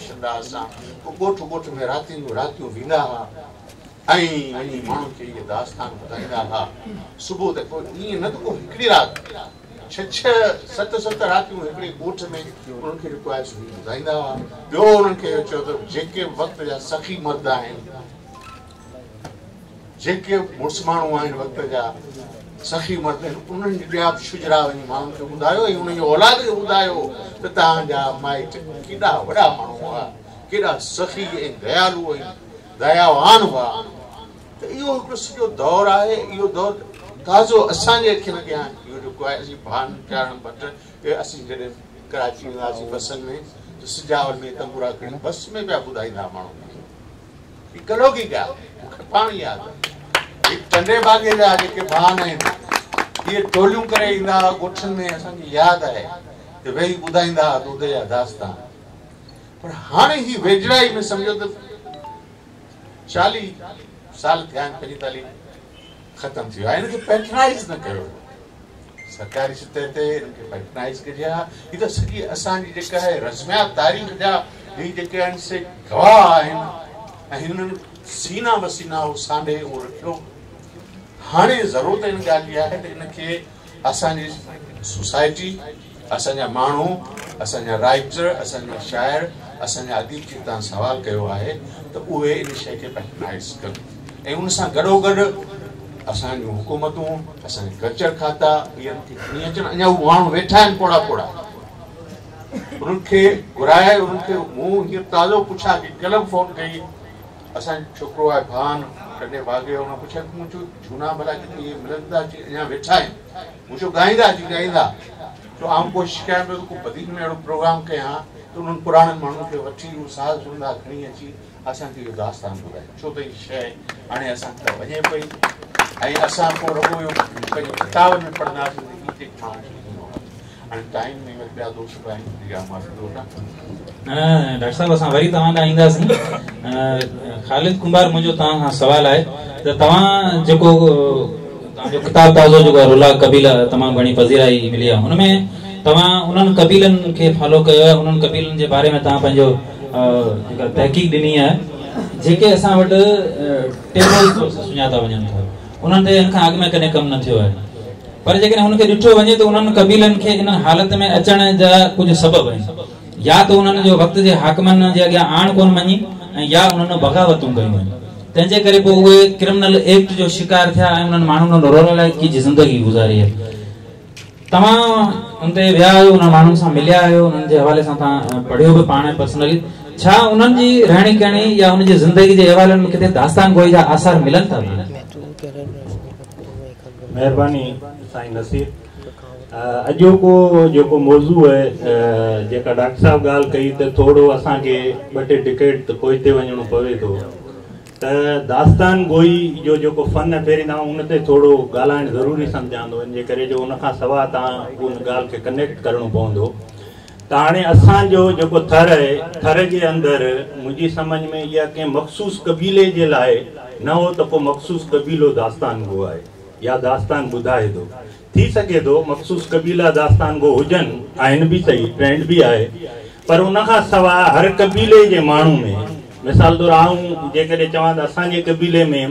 دلڪش انداز سان پوء ڳوٺ ڳوٺ ۾ راتين جون راتيون ويندا ها ۽ وڃي ماڻهن کي اهي داستان ٻڌائيندا ها. صبح ته ڪو ائين نه ته ڪو هڪڙي رات، ڇهه ڇهه، ست ست راتيون هڪڙي ڳوٺ ۾ انهن کي جيڪو آهي سو هي ٻڌائيندا هئا. ٻيو انهن کي اهو چيو ته جيڪي به وقت جا سخي مرد آهن، جيڪي به مڙس ماڻهو آهن وقت جا سخي مرد آهن، انهن جا به شجرا وڃي ماڻهن کي ٻڌايو ۽ انهن جي اولاد کي ٻڌايو ته توهان جا مائٽ ڪيڏا وڏا ماڻهو هئا، ڪيڏا سخي ۽ ديالو ۽ دياوان هئا. ته اهو هڪڙو سڄو دور آهي، اهو دور تازو اسان جي اکين اڳيان اهو جيڪو آهي، اسين ڀان چارڻ ڀٽ اسين جڏهن ڪراچي ويندا هئاسين بسن ۾ ته سجاول ۾ تنبورا کڻي بس ۾ پيا ٻڌائيندا هئا ماڻهن کي. هي ڪلهوڪي ڳالهه مون کي پاڻ ياد آهي. هي ٽنڊي باگي جا جيڪي ڀان آهن اهي ٽوليون ڪري ايندا هئا ڳوٺن ۾ اسان کي ياد آهي ته ويهي ٻڌائيندا هئا دودي جا داستان. پر هاڻي هي ويجهڙائي ۾ سمجهو ته 40 سال ٿيا آهن 45 ختم ٿي ويو آهي. هن کي پيٽرنائيز نه ڪيو ويو. سرڪاري سطح تي هن کي پيٽرنائيز ڪجي ها. هي ته سڄي اسان جي جيڪا آهي رزميا تاريخ جا هي جيڪي آهن سي گواهه آهن ۽ هنن سينا به سينا اهو سانڍي اهو رکيو. هاڻي ضرورت ان ڳالهه جي آهي ته ان کي اسان جي سوسائٽي، اسان جا ماڻهو، اسان جا رائيٽر، اسان جا شاعر، اسان جا اديب کي توهان سوال ڪيو آهي ته اهي ان شيء کي پيٽرنائيز ڪن ۽ ان سان گڏوگڏ اسان جون حڪومتون، اسان جا ڪلچر کاتا اهي کي کڻي اچن. اڃا اهي ماڻهو ويٺا آهن پوڙها پوڙها، انهن کي گهرائي انهن کي مون هينئر تازو پڇا ڪئي، ڪلهه به فون ڪئي، اسان جو ڇوڪرو آهي ڀان ٽنڊي باگي جو، ان پڇيا ته مون چيو جهونا ڀلا ڪٿي اهي ملن ٿا؟ چي اڃا ويٺا آهن. مون چيو ڳائيندا؟ چي ڳائيندا. چيو آئون ڪوشش ڪيان پيو ته ڪو بدين ۾ اهڙو پروگرام ڪيان ته انهن پراڻن ماڻهن کي وٺي اهو ساز سرندا کڻي اچي اسان کي اهو داستان ٻڌائين، ڇو ته هي شيء هاڻي اسان کان وڃي پئي ۽ اسان پوء رڳو اهو پنهنجي ڪتاب ۾ پڙهنداسين ته هي جيڪي ماڻهو ٿيندو آهي. هاڻي ٽائيم ۾ وري ٻيا دوست به آهن جن کان معافي ٿو وٺان. نه نه ڊاڪٽر صاحب اسان وري توهان ڏانهن اينداسين. خالد ڪنڀار منهنجو توهان کان سوال آهي ته توهان جيڪو توهان جو ڪتاب تازو جيڪو آهي رولاڪ قبيلا تمام گهڻي پذيرائي ملي آهي ان ۾ توهان انهن قبيلن کي فالو ڪيو آهي انهن قبيلن جي باري ۾ توهان پنهنجو جيڪا تحقيق ڏني آهي جيڪي اسان وٽ ٽيبوز طور سان سڃاتا وڃن ٿا انهن تي ان کان اڳ ۾ ڪڏهن ڪم نه ٿيو آهي پر جيڪڏهن هن کي ڏٺو وڃي ته انهن قبيلن کي ان حالت ۾ اچڻ جا ڪجهه سبب آهن يا ته انهن جو وقت جي حاڪمن جي اڳيان آڻ ڪونه مڃي ۽ يا انهن بغاوتون ڪيون آهن تنهن جي ڪري پوء اهي ڪرمنل ايڪٽ جو شڪار ٿيا ۽ انهن ماڻهن رولائڪي جي زندگي گذاري آهي. توهان ان تي ويا آهيو، انهن ماڻهن سان مليا آهيو، انهن جي حوالي سان توهان پڙهيو به پاڻ پرسنلي، ڇا انهن جي رهڻي ڪهڻي يا انهن جي زندگي جي احوالن ۾ ڪٿي داستان گوئي جا آثار ملن ٿا؟ مهرباني سائين نصير. اڄوڪو جيڪو موضوع آهي جيڪا ڊاڪٽر صاحب ڳالهه ڪئي ته ٿورو اسان کي ٻه ٽي ڊڪيڊ ته پوئتي وڃڻو پوي ٿو ته داستان گوئي جو جيڪو فن آهي پهرين ته آئون ان تي ٿورو ڳالهائڻ ضروري سمجهان ٿو ان جي ڪري جو ان کان سواء توهان ان ڳالهه کي ڪنيڪٽ ڪرڻو پوندو ته هاڻي اسان جو جيڪو ٿر آهي ٿر جي اندر منهنجي سمجهه ۾ اها ڪنهن مخصوص قبيلي جي لاء نه هو ته ڪو مخصوص قبيلو داستان گو آهي يا داستان ٻڌائي ٿو ٿي سگهي ٿو مخصوص قبيلا داستان گو هجن، آهن به سهي، ٽرينڊ به آهي، پر ان کان سواء هر قبيلي جي ماڻهو ۾، مثال طور آئون جيڪڏهن چوان ته اسان جي قبيلي ۾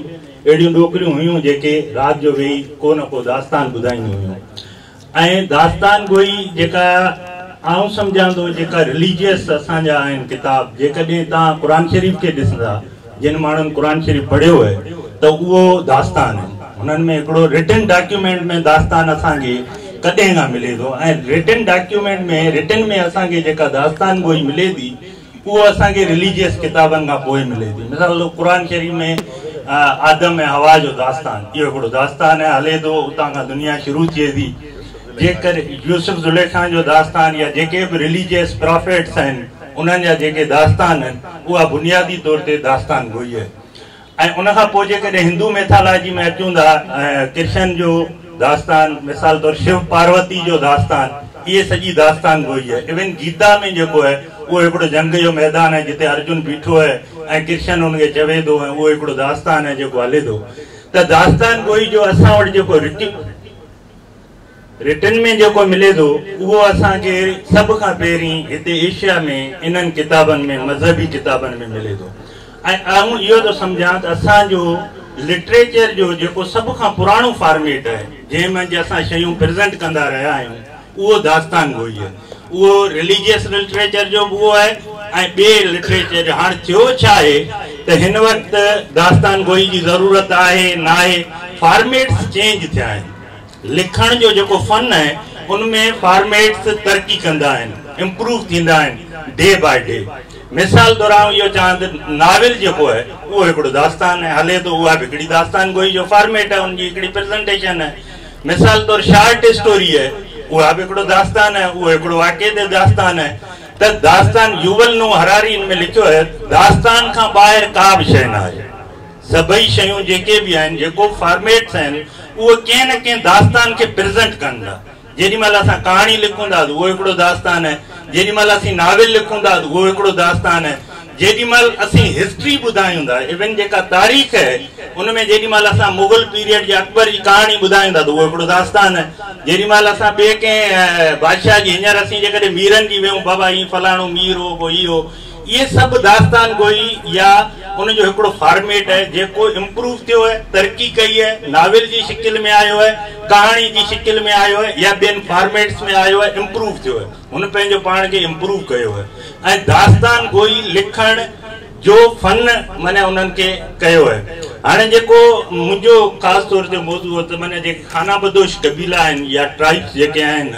اهڙيون ڏوڪريون هيون جيڪي رات جو ويهي ڪو نه ڪو داستان ٻڌائينديون هيون ۽ داستان گوئي جيڪا آئون سمجهان ٿو جيڪا رليجيس اسان جا آهن ڪتاب جيڪڏهن توهان قرآن شريف کي ڏسندا جن ماڻهن قرآن شريف پڙهيو آهي ته اهو داستان آهن هنن ۾ هڪڙو رٽن ڊاڪيومينٽ ۾ داستان اسان کي ڪڏهن کان ملي ٿو ۽ رٽن ڊاڪيومينٽ ۾ رٽن ۾ اسان کي جيڪا داستان گوئي ملي ٿي اهو اسان کي رليجيس ڪتابن کان پوء ملي ٿي مثال طور قرآن شريف ۾ آدم ۽ حوا جو داستان اهو هڪڙو داستان آهي هلي ٿو اتان کان دنيا شروع ٿئي ٿي جيڪر يوسف زليخا جو داستان يا جيڪي به رليجيس پرافيٽس آهن انهن جا جيڪي داستان آهن اها بنيادي طور تي داستان گوئي آهي ۽ ان کان پوء جيڪڏهن هندو ميٿالاجي ۾ اچون ٿا ڪرشن جو داستان مثال طور شو پاروتي جو داستان اهي سڄي داستان گوئي آهي ايون گيتا ۾ جيڪو آهي اهو هڪڙو جنگ جو ميدان آهي جتي ارجن بيٺو آهي ۽ ڪرشن ان کي چوي ٿو ۽ اهو هڪڙو داستان آهي جيڪو هلي ٿو ته داستان گوئي جو اسان وٽ جيڪو رٽن ۾ جيڪو ملي ٿو اهو اسان کي سڀ کان پهرين هتي ايشيا ۾ انهن ڪتابن ۾ مذهبي ڪتابن ۾ ملي ٿو ۽ آئون اهو ٿو سمجهان ته اسان جو لٽريچر جو جيڪو سڀ کان پراڻو فارميٽ آهي، جنهن منجهه اسان شيون پريزنٽ ڪندا رهيا آهيون، اهو داستان گوئي آهي. اهو رليجيس لٽريچر جو به اهو آهي ۽ ٻئي لٽريچر جو. هاڻ ٿيو ڇا آهي ته هن وقت داستان گوئي جي ضرورت آهي ناهي، فارميٽس چينج ٿيا آهن. لکڻ جو جيڪو فن آهي ان ۾ فارميٽس ترقي ڪندا آهن، امپروو ٿيندا آهن ڊي باء ڊي. مثال طور آئون اهو چوان ته ناول جيڪو آهي اهو هڪڙو داستان آهي، هلي ٿو، اها به هڪڙي داستان گوئي جو فارميٽ آهي، ان جي هڪڙي پريزنٽيشن آهي. مثال طور شارٽ اسٽوري آهي، اها به هڪڙو داستان آهي، اهو هڪڙو واقعي تي داستان آهي. ته داستان يوول نوح هراري ان ۾ لکيو آهي داستان کان ٻاهر ڪا به شيء نه آهي. سڀئي شيون جيڪي به آهن، جيڪو به فارميٽس آهن، اهو ڪنهن نه ڪنهن داستان کي پريزنٽ ڪن ٿا. جيڏي مهل اسان ڪهاڻي لکون ٿا ته اهو هڪڙو داستان آهي، جيڏي مهل اسين ناول لکون ٿا ته اهو هڪڙو داستان آهي، جيڏي مهل اسين هسٽري ٻڌايون ٿا، ايون جيڪا تاريخ آهي ان ۾ جيڏي مهل اسان مغل پيريڊ جي اڪبر جي ڪهاڻي ٻڌايون ٿا ته اهو هڪڙو داستان آهي، جيڏي مهل اسان ٻئي ڪنهن بادشاهه جي، هينئر اسين جيڪڏهن ميرن جي ويهون، بابا هي فلاڻو مير هو، پوء هي هو، اهي سڀ داستان گوئي يا ان جو هڪڙو فارميٽ آهي جيڪو امپروو ٿيو آهي، ترقي ڪئي آهي، ناول جي شڪل ۾ آيو آهي، ڪهاڻي جي شڪل ۾ آيو آهي يا ٻين فارميٽس ۾ آيو آهي، امپروو ٿيو آهي، هن پنهنجو پاڻ کي امپروو ڪيو آهي ۽ داستان گوئي لکڻ جو فن معنيٰ انهن کي ڪيو آهي. هاڻي جيڪو منهنجو خاص طور تي موضوع هو ته معنيٰ جيڪي خانه بدوش قبيلا آهن يا ٽرائبس جيڪي آهن،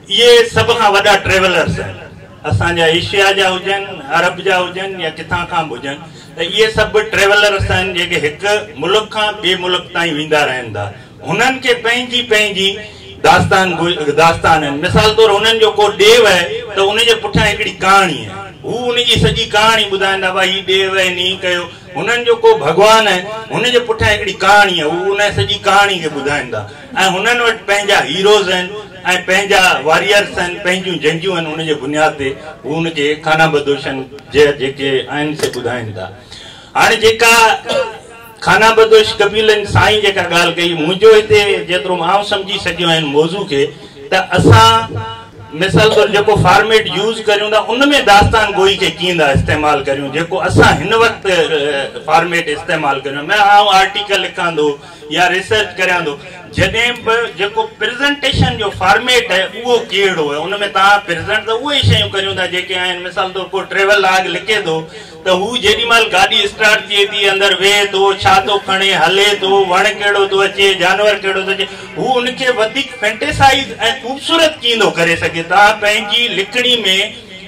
اهي سڀ کان وڏا ٽريولرس آهن، اسان جا ايشيا جا هجن، عرب جا هجن يا ڪٿان کان به هجن ته اهي سڀ ٽريولرس آهن جيڪي هڪ ملڪ کان ٻئي ملڪ تائين ويندا رهن ٿا. هنن کي پنهنجي پنهنجي داستان داستان آهن. مثال طور هنن جو ڪو ڏيو آهي ته ان جي پٺيان هڪڙي ڪهاڻي آهي. هو ان جي سڄي ڪهاڻي ٻڌائيندا ڀائي هي ڏيو آهي هن هي ڪيو. هنن جو ڪو ڀڳوان آهي هن جي پٺيان هڪڙي ڪهاڻي آهي هو ان سڄي ڪهاڻي کي ٻڌائيندا. ۽ هنن وٽ پنهنجا هيروز آهن ۽ پنهنجا واريئرس آهن، پنهنجون جنگيون آهن، ان جي بنياد تي هو ان کي خانه بدوشن جي جيڪي آهن سي ٻڌائين ٿا. هاڻي جيڪا خانه بدوش قبيلن سائين جيڪا ڳالهه ڪئي، منهنجو هتي جيترو آئون سمجهي سگهيو آهيان موضوع کي ته اسان مثال طور جيڪو فارميٽ يوز ڪريون ٿا ان ۾ داستان گوئي کي ڪيئن ٿا استعمال ڪريون، جيڪو اسان هن وقت فارميٽ استعمال ڪريون، ۾ آئون آرٽيڪل لکان ٿو يا ريسرچ ڪريان ٿو، جڏهن به جيڪو پريزنٽيشن جو فارميٽ آهي اهو ڪهڙو آهي ان ۾ توهان پريزنٽ ته اهي ئي شيون ڪريون ٿا جيڪي آهن. مثال طور ڪو ٽريول لاگ لکي ٿو ته هو جيڏي مهل گاڏي اسٽارٽ ٿئي ٿي اندر ويهي ٿو، ڇا ٿو کڻي، هلي ٿو، وڻ ڪهڙو ٿو اچي، جانور ڪهڙو ٿو اچي، هو ان کي وڌيڪ فينٽيسائيز ۽ خوبصورت ڪيئن ٿو ڪري سگهي. توهان پنهنجي لکڻي ۾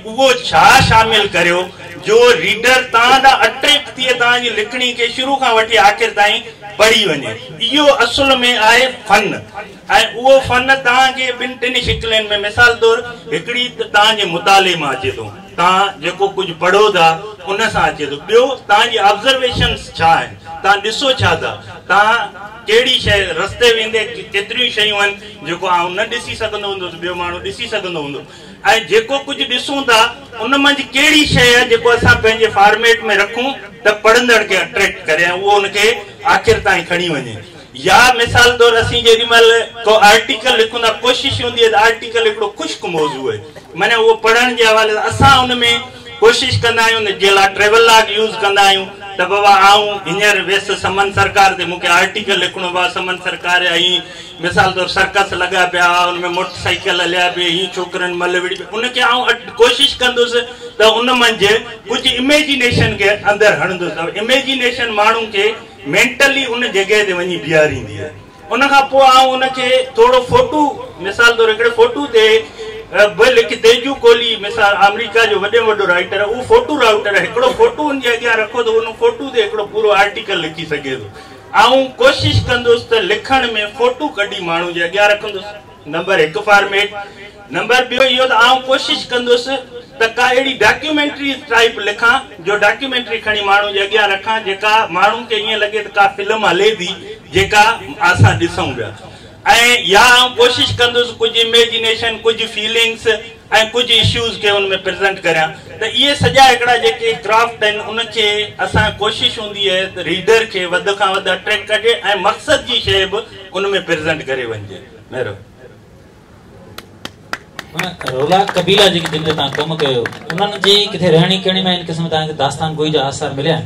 اهو ڇا شامل ڪريو جو ريڊر توهان ڏانهن اٽريڪٽ ٿئي، توهان جي لکڻي کي شروع کان وٺي آخر تائين پڙهي وڃي. اهو اصل ۾ آهي فن ۽ اهو فن توهان کي ٻن ٽن شڪلين ۾ مثال طور هڪڙي ته توهان جي مطالعي مان اچي ٿو، توهان جيڪو ڪجهه پڙهو ٿا ان سان اچي ٿو، ٻيو توهان جي آبزرويشنس ڇا آهن، توهان ڏسو ڇا ٿا، توهان ڪهڙي شيء رستي ويندي ڪيتريون شيون آهن جيڪو آئون نه ڏسي سگهندو هوندس ٻيو ماڻهو ڏسي سگهندو هوندو. ۽ جيڪو ڪجهه ڏسون ٿا ان منجهه ڪهڙي شيء آهي جيڪو اسان پنهنجي فارميٽ ۾ رکون ته پڙهندڙ کي اٽريڪٽ ڪري ۽ اهو ان کي آخر تائين کڻي وڃي. يا مثال طور اسين جيڏي مهل ڪو آرٽيڪل لکون ٿا ڪوشش هوندي آهي ته آرٽيڪل هڪڙو خشڪ موضوع آهي معنيٰ اهو پڙهڻ جي حوالي سان اسان ان ۾ ڪوشش ڪندا آهيون ان جي لاء ٽريول لاگ يوز ڪندا آهيون ته بابا آئون هينئر ويس سمن سرڪار تي مون کي آرٽيڪل لکڻو بابا سمن سرڪار جا هي مثال طور سرڪس لڳا پيا هئا ان ۾ موٽر سائيڪل هليا پئي هي ڇوڪرن مل وڙهي پئي ان کي آئون ڪوشش ڪندس ته ان منجهه ڪجهه اميجينيشن کي اندر هڻندس ته اميجينيشن ماڻهو کي مينٽلي ان جڳهه تي وڃي بيهاريندي آهي ان کان پوء آئون ان کي ٿورو فوٽو مثال طور هڪڙي فوٽو تي به لکي تيجو ڪولي مثال آمريڪا جو وڏي ۾ وڏو رائيٽر اهو فوٽو رائيٽر هڪڙو فوٽو ان جي اڳيان رکو ته ان فوٽو تي هڪڙو پورو آرٽيڪل لکي سگهي ٿو. آئون ڪوشش ڪندس ته لکڻ ۾ فوٽو ڪڍي ماڻهو جي اڳيان رکندس، نمبر هڪ فارميٽ، نمبر ٻيو اهو ته آئون ڪوشش ڪندس ته ڪا اهڙي ڊاڪيومينٽري ٽائيپ لکان جو ڊاڪيومينٽري کڻي ماڻهو جي اڳيان رکان جيڪا ماڻهو کي ائين لڳي ته ڪا فلم هلي ٿي جيڪا اسان ڏسون پيا ۽ يا آئون ڪوشش ڪندس ڪجهه اميجينيشن ڪجهه فيلنگس ۽ ڪجهه اشوز کي ان ۾ پريزنٽ ڪريان ته اهي سڄا هڪڙا جيڪي ڪرافٽ آهن ان کي اسان ڪوشش هوندي آهي ته ريڊر کي وڌ کان وڌ اٽريڪٽ ڪجي ۽ مقصد جي شيء به ان ۾ پريزنٽ ڪري وڃجي. مهرباني. رولاڪ قبيلا جيڪي جن تي توهان ڪم ڪيو، انهن جي ڪٿي رهڻي ڪهڻي ۾ ان قسم توهان کي داستان گوئي جا آثار مليا آهن؟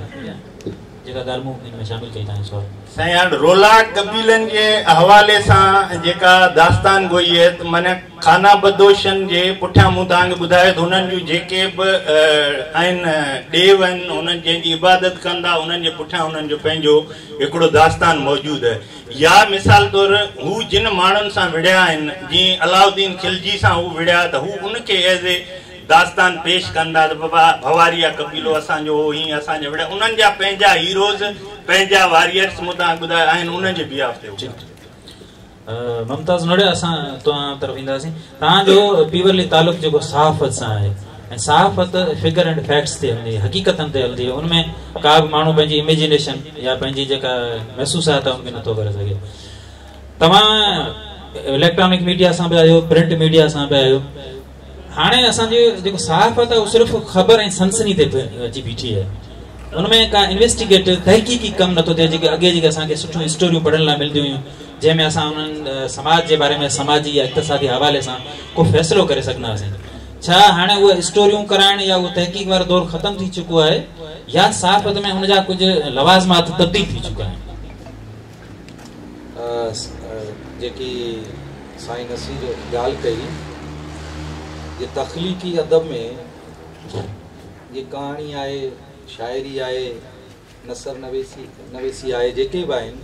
جيڪا ڳالهه مون ان ۾ شامل ڪئي توهان جو سوال. سائين هاڻ رولاڪ قبيلن جي حوالي سان جيڪا داستان گوئي آهي ته معنيٰ خانه بدوشن جي پٺيان مون توهان کي ٻڌايو ته هنن جون جيڪي به آهن ڏيو آهن هنن جنهن جي عبادت ڪن ٿا انهن جي پٺيان انهن جو پنهنجو هڪڙو داستان موجود آهي يا مثال طور هو جن ماڻهن سان وڙهيا آهن جيئن علاؤالدين خلجي سان هو وڙهيا ته هو ان کي ايز اي داستان پيش ڪن ٿا ته بابا ڀواريا قبيلو اسان جو هو هيئن اسان جا وڙهيا انهن جا پنهنجا هيروز پنهنجا واريئرس مون توهان کي ٻڌايا آهن انهن جي بيهاف تي هو ممتاز نوڙيا اسان توهان طرف اينداسين توهان جو پيورلي تعلق جيڪو صحافت سان آهي ۽ صحافت فگر اينڊ فيڪٽس تي هلندي حقيقتن تي هلندي ان ۾ ڪا به ماڻهو پنهنجي اميجينيشن يا پنهنجي جيڪا محسوسات آهي ان کي نٿو ڪري سگهي توهان اليڪٽرانڪ ميڊيا سان به آهيو پرنٽ ميڊيا سان به آهيو هاڻي اسان جي جيڪو صحافت آهي اهو صرف خبر ۽ سنسني تي اچي بيٺي آهي ان ۾ ڪا انويسٽيگيٽو تحقيقي ڪم نٿو ٿئي جيڪي اڳي جيڪي اسان کي سٺيون اسٽوريون پڙهڻ لاء ملنديون هيون جنهن ۾ اسان انهن سماج جي باري ۾ سماجي يا اقتصادي حوالي سان ڪو فيصلو ڪري سگهندا هئاسين ڇا هاڻي اهي اسٽوريون ڪرائڻ يا اهو تحقيق وارو دور ختم ٿي چڪو آهي يا صحافت ۾ ان جا ڪجهه لوازمات تبديل ٿي چڪا آهن؟ جيڪي سائين نصير ڳالهه ڪئي جي تخليقي ادب ۾ جي ڪهاڻي آهي، شاعري آهي، نثر نويسي نويسي آهي جيڪي به آهن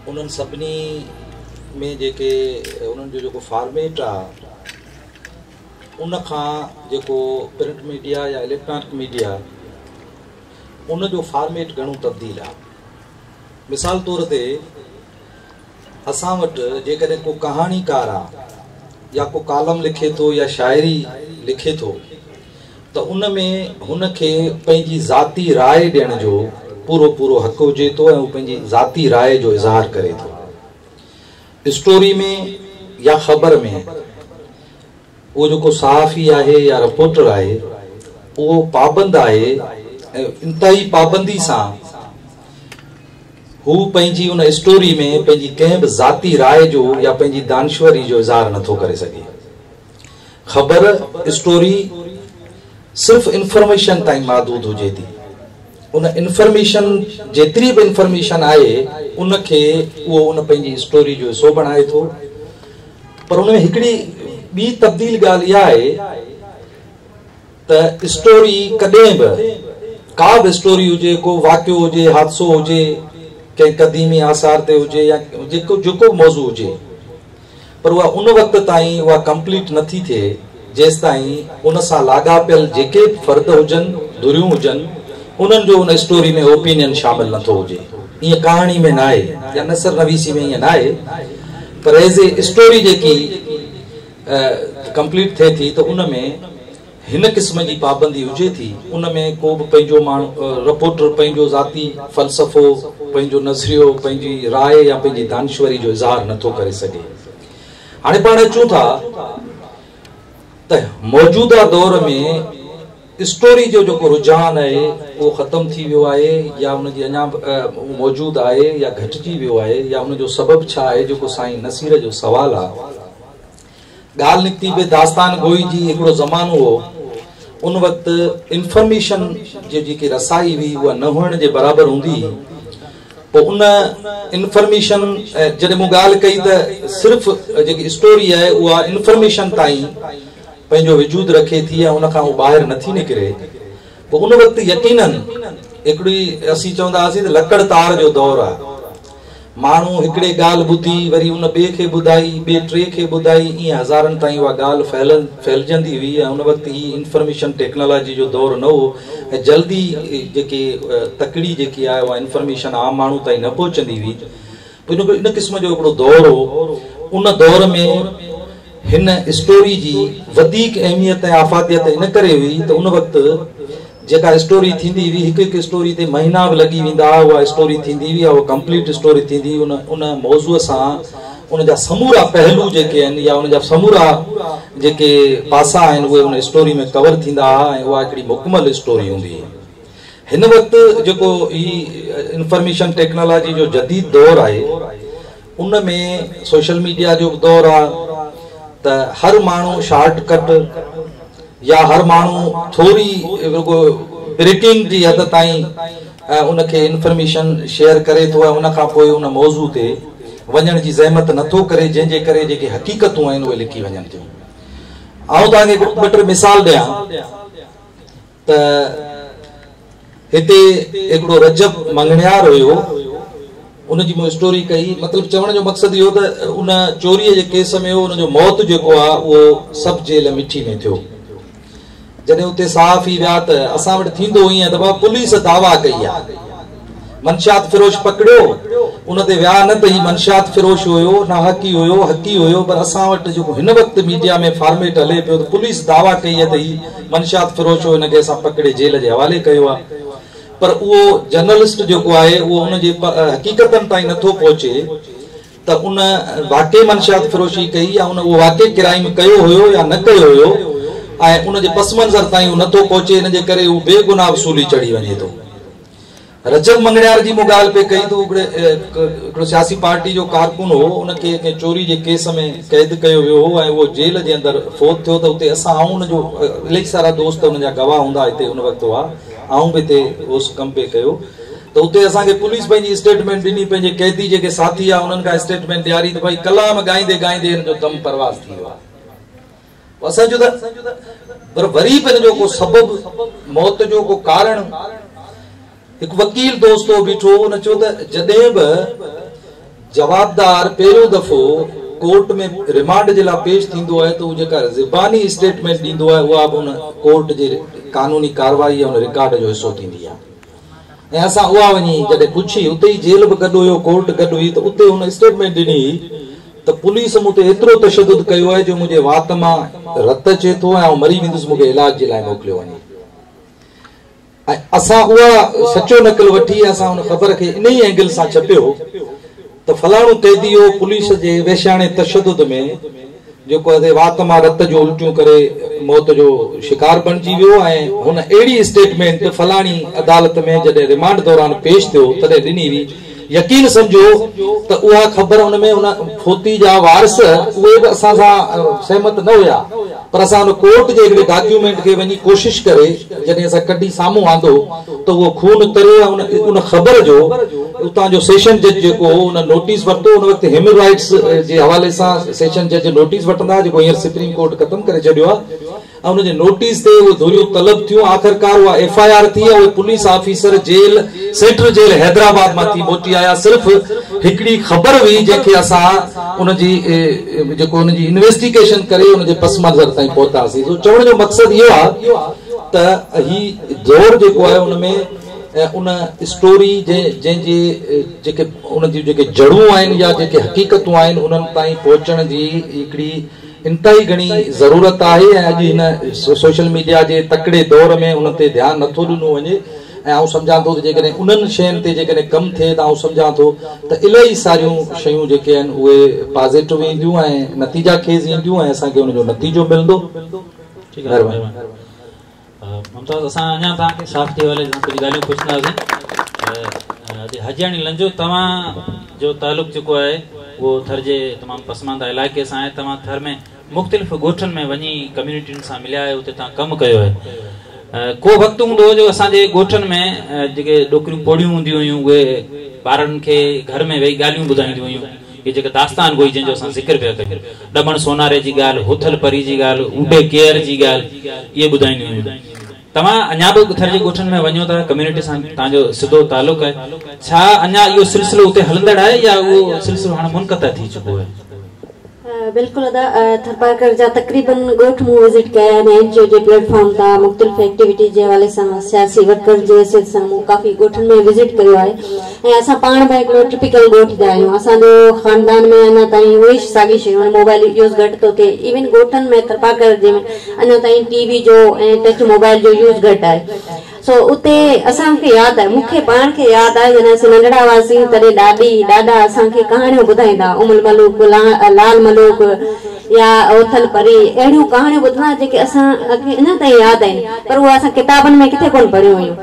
انهن سڀني ۾ جيڪي انهن جو جيڪو فارميٽ آهي ان کان جيڪو پرنٽ ميڊيا يا اليڪٽرانڪ ميڊيا ان جو فارميٽ گهڻو تبديل آهي مثال طور تي اسان وٽ جيڪڏهن ڪو ڪهاڻيڪار آ يا ڪو ڪالم لکي ٿو يا شاعري لکي ٿو ته ان ۾ هن کي پنهنجي ذاتي راء ڏيڻ جو پورو پورو حق هجي ٿو ۽ هو پنهنجي ذاتي راء جو اظهار ڪري ٿو. اسٽوري ۾ يا خبر ۾ اهو جيڪو صحافي آهي يا رپورٽر آهي اهو پابند آهي ۽ انتهائي پابندي سان هو پنهنجي ان اسٽوري ۾ پنهنجي ڪنهن به ذاتي راء جو يا پنهنجي دانشوري جو اظهار نٿو ڪري سگهي. خبر، اسٽوري، صرف انفارميشن تائين محدود هجي ٿي. ان انفارميشن جيتري به انفارميشن آهي ان کي اهو ان پنهنجي اسٽوري جو حصو بڻائي ٿو. پر ان ۾ هڪڙي ٻي تبديل ڳالهه اها آهي ته اسٽوري ڪڏهن به ڪا به اسٽوري هجي، ڪو واقعو هجي، حادثو هجي، ڪنهن قديمي آثار تي هجي يا جيڪو جيڪو به موضوع هجي پر اها ان وقت تائين اها ڪمپليٽ نه ٿي ٿئي جيستائين ان سان لاڳاپيل جيڪي به فرد هجن، ڌريون هجن، انهن جو ان اسٽوري ۾ اوپينين شامل نه ٿو هجي. ائين ڪهاڻي ۾ ناهي يا نثر نويسي ۾ ائين ناهي پر ايز اي اسٽوري جيڪي ڪمپليٽ ٿئي ٿي ته ان ۾ هن قسم جي پابندي هجي ٿي، ان ۾ ڪو به پنهنجو ماڻهو، رپورٽر پنهنجو ذاتي فلسفو، پنهنجو نظريو، پنهنجي راء يا پنهنجي دانشوري جو اظهار نه ٿو ڪري سگهي. هاڻي پاڻ اچون ٿا ته موجوده دور ۾ اسٽوري جو جيڪو رجحان آهي اهو ختم ٿي ويو آهي يا ان جي اڃا به موجود آهي يا گهٽجي ويو آهي يا ان جو سبب ڇا آهي جيڪو سائين نصير جو سوال آهي. ڳالهه نڪتي به داستان گوئي جي هڪڙو زمانو هو ان وقت انفارميشن جي جيڪي رسائي هئي اها نه هئڻ جي برابر هوندي هئي پوء ان انفارميشن جڏهن مون ڳالهه ڪئي ته صرف جيڪي اسٽوري آهي اها انفارميشن تائين پنهنجو وجود رکي ٿي ۽ ان کان هو ٻاهر نٿي نڪري پوء ان وقت يقينن هڪڙي اسين چوندا هئاسين ته لڪڙ تار جو دور آهي ماڻهو هڪڙي ڳالهه ٻڌي وري ان ٻئي کي ٻڌائي، ٻئي ٽئين کي ٻڌائي، ائين هزارن تائين اها ڳالهه ڦهلجندي هئي ۽ ان وقت هي انفارميشن ٽيڪنالاجي جو دور نه هو ۽ جلدي جيڪي تڪڙي جيڪي آهي اها انفارميشن عام ماڻهو تائين نه پهچندي هئي پوء ان قسم جو هڪڙو دور هو ان دور ۾ هن اسٽوري جي وڌيڪ اهميت ۽ آفاديت ان ڪري هئي ته ان وقت جيڪا اسٽوري ٿيندي هئي هڪ هڪ اسٽوري تي مهينا به لڳي ويندا هئا اها اسٽوري ٿيندي هئي اها ڪمپليٽ اسٽوري ٿيندي هئي ان ان موضوع سان ان جا سمورا پهلو جيڪي آهن يا ان جا سمورا جيڪي پاسا آهن اهي ان اسٽوري ۾ ڪور ٿيندا هئا ۽ اها هڪڙي مڪمل اسٽوري هوندي هئي هن وقت جيڪو هي انفارميشن ٽيڪنالاجي جو جديد دور آهي ان ۾ سوشل ميڊيا جو به دور آهي. ته هر ماڻهو شارٽ ڪٽ يا هر ماڻهو ٿوري رڳو بريڪنگ جي حد تائين ان کي انفرميشن شيئر ڪري ٿو ۽ ان کان پوء ان موضوع تي وڃڻ جي زحمت نٿو ڪري، جنهن جي ڪري جيڪي حقيقتون آهن اهي لڪي وڃن ٿيون. آئون توهان کي هڪ ٻه ٽي مثال ڏيان ته هتي هڪڙو رجب مڱڻيار هيو، ان جي مون اسٽوري ڪئي. مطلب چوڻ جو مقصد اهو ته ان چوريء جي ڪيس ۾ ان جو موت جيڪو آهي اهو سب جيل مٺي ۾ ٿيو. جڏهن اتي صحافي ويا ته اسان وٽ ٿيندو ائين ته بابا پوليس دعويٰ ڪئي آ، منشيات فروش پڪڙيو، ان تي ويا نه ته هي منشيات فروش هيو، ناحقي هيو، حقي هيو، پر اسان وٽ جيڪو هن وقت ميڊيا ۾ فارميٽ هلي پيو ته پوليس دعويٰ ڪئي آ ته هي منشيات فروش هو، هن کي اسان پڪڙي جيل جي حوالي ڪيو آ. پر اهو جرنلسٽ جيڪو آهي اهو ان جي حقيقتن تائين نٿو پهچي. ته ان واقعي منشيات فروشي ڪئي يا ان اهو واقعي ڪرائيم ڪيو هيو يا نه ڪيو هيو ۽ ان جي پس منظر تائين هو نٿو پهچي، ان جي ڪري هو بي گناهه به سولي چڙهي وڃي ٿو. رجب مڱڻيار جي مون ڳالهه پئي ڪئي ته هو هڪڙو سياسي پارٽي جو ڪارڪن هو، ان کي ڪنهن چوري جي ڪيس ۾ قيد ڪيو ويو هو ۽ اهو جيل جي اندر فوت ٿيو ته اتي اسان آئون ان جو الاهي سارا دوست ان جا گواهه هوندا هتي ان وقت هئا، آئون به هتي هوس ڪم پئي ڪيو. ته اتي اسان کي پوليس پنهنجي اسٽيٽمينٽ ڏني، پنهنجي قيدي جيڪي ساٿي آ انهن کان اسٽيٽمينٽ ڏياري ته ڀائي ڪلام ڳائيندي ڳائيندي هن جو دم پرواز ٿي ويو آ. پوء اسان چيو ته پر وري به هن جو ڪو سبب، موت جو ڪو ڪارڻ؟ هڪ وڪيل دوست هو بيٺو هو، ان چيو ته جڏهن به جوابدار پهريون دفعو ڪورٽ ۾ رمانڊ جي لاء پيش ٿيندو آهي ته هو جيڪا زباني اسٽيٽمينٽ ڏيندو آهي اها به ان ڪورٽ جي قانوني ڪارروائي يا ان رڪارڊ جو حصو ٿيندي آهي. ۽ اسان اها وڃي جڏهن پڇي، اتي ئي جيل به گڏ هيو، ڪورٽ گڏ هئي ته اتي هن اسٽيٽمينٽ ڏني هئي ته پوليس مون تي ايترو تشدد ڪيو آهي جو منهنجي وات مان رت اچي ٿو ۽ آئون مري ويندس مون کي علاج جي لاء موڪليو وڃي. ۽ اسان اها سچو نقل وٺي اسان ان خبر کي انهي اينگل سان ڇپيو ته فلاڻو قيدي هو پوليس جي وحشياڻي تشدد ۾ جيڪو آهي وات مان رت جون الٽيون ڪري موت جو شڪار بڻجي ويو ۽ هن اهڙي اسٽيٽمينٽ فلاڻي عدالت ۾ جڏهن رمانڊ دوران پيش ٿيو تڏهن ڏني هئي. يقين سمجهو ته اها خبر ان ۾ ان فوتي جا وارث اهي به اسان سان سهمت نه هيا پر اسان ان ڪورٽ جي هڪڙي ڊاڪيومينٽ کي وڃي ڪوشش ڪري جڏهن اسان ڪڍي سامهون آندو ته اهو خون تريو ۽ ان خبر جو اتان جو سيشن جج جيڪو هو ان نوٽيس ورتو. ان وقت هيومن رائيٽس جي حوالي سان سيشن جج نوٽيس وٺندا هئا جيڪو هينئر سپريم ڪورٽ ختم ڪري ڇڏيو آهي ۽ ان جي نوٽيس تي اهي ڌريون طلب ٿيون. آخرڪار اها ايف I R ٿي ۽ اهي police officer jail central jail Hyderabad مان ٿي موٽي آيا. صرف هڪڙي خبر هئي جنهن کي اسان ان جي جيڪو ان جي انويسٽيگيشن ڪري ان جي پس منظر تائين پهتاسين. سو چوڻ جو مقصد اهو آهي ته هي دور جيڪو آهي ان ۾ ان اسٽوري جنهن جي جيڪي ان جون جيڪي جڙون آهن يا جيڪي حقيقتون آهن انهن تائين پهچڻ جي هڪڙي انتهائي گهڻي ضرورت آهي ۽ اڄ هن سوشل ميڊيا جي تڪڙي دور ۾ ان تي ڌيان نٿو ڏنو وڃي ۽ آئون سمجهان ٿو ته جيڪڏهن انهن شين تي جيڪڏهن ڪم ٿئي ته آئون سمجهان ٿو ته الاهي ساريون شيون جيڪي آهن اهي پازيٽو اينديون ۽ نتيجا خيز اينديون ۽ اسان کي ان جو نتيجو ملندو. مهرباني. ممتاز اسان اڃا توهان کي صحافت جي حوالي سان ڪجهه ڳالهيون پڇنداسين. حاجياڻي لنجو توهان جو تعلق جيڪو آهي اهو ٿر جي تمام پسمانده علائقي سان آهي. توهان ٿر ۾ مختلف ڳوٺن ۾ وڃي ڪميونٽين سان مليا آهيو اتي توهان ڪم ڪيو آهي. ڪو وقت هوندو هو جو اسان جي ڳوٺن ۾ جيڪي ڏوڪريون پوڙهيون هونديون هيون اهي ٻارن کي گهر ۾ ويهي ڳالهيون ٻڌائينديون هيون. هي جيڪا داستان گوئي جنهن جو اسان ذڪر پيا ڪيون، ڏمڻ سوناري جي ڳالهه، هوٿل پري جي ڳالهه، اوڍي ڪيهر جي ڳالهه، اهي ٻڌائينديون هيون. توهان اڃا به ٿر جي ڳوٺن ۾ وڃو ٿا، ڪميونٽي سان توهان جو سڌو تعلق آهي، ڇا اڃا اهو سلسلو اتي هلندڙ آهي يا اهو سلسلو هاڻي منقطع ٿي چڪو آهي؟ بلڪل ادا، ٿرپارڪر جا تقريبن ڳوٺ مون وزٽ ڪيا آهن، اين جي او جي پليٽ فارم تان مختلف ايڪٽيوٽيز جي حوالي سان سياسي ورڪر جي حيثيت سان مون ڪافي ڳوٺن ۾ وزٽ ڪيو آهي. ۽ اسان پاڻ به هڪڙو ٽپيڪل ڳوٺ جا آهيون اسان جو خاندان ۾ اڃا تائين اهي ساڳي شيون آهن موبائل يوز گهٽ ٿو ٿئي ايون ڳوٺن ۾ ٿرپارڪر جي ۾ اڃا تائين ٽي وي جو ۽ ٽچ موبائل جو يوز گهٽ آهي سو اتي اسان کي ياد آهي مون کي پاڻ کي ياد آهي جڏهن اسين ننڍڙا هئاسين تڏهن ڏاڏي ڏاڏا اسان کي ڪهاڻيون ٻڌائيندا ام الملوڪ لال ملوڪ يا هوٿل پري اهڙيون ڪهاڻيون ٻڌندا جيڪي اسان کي اڃا تائين ياد آهن پر اهي اسان ڪتابن ۾ ڪٿي ڪونه پڙهيون هيون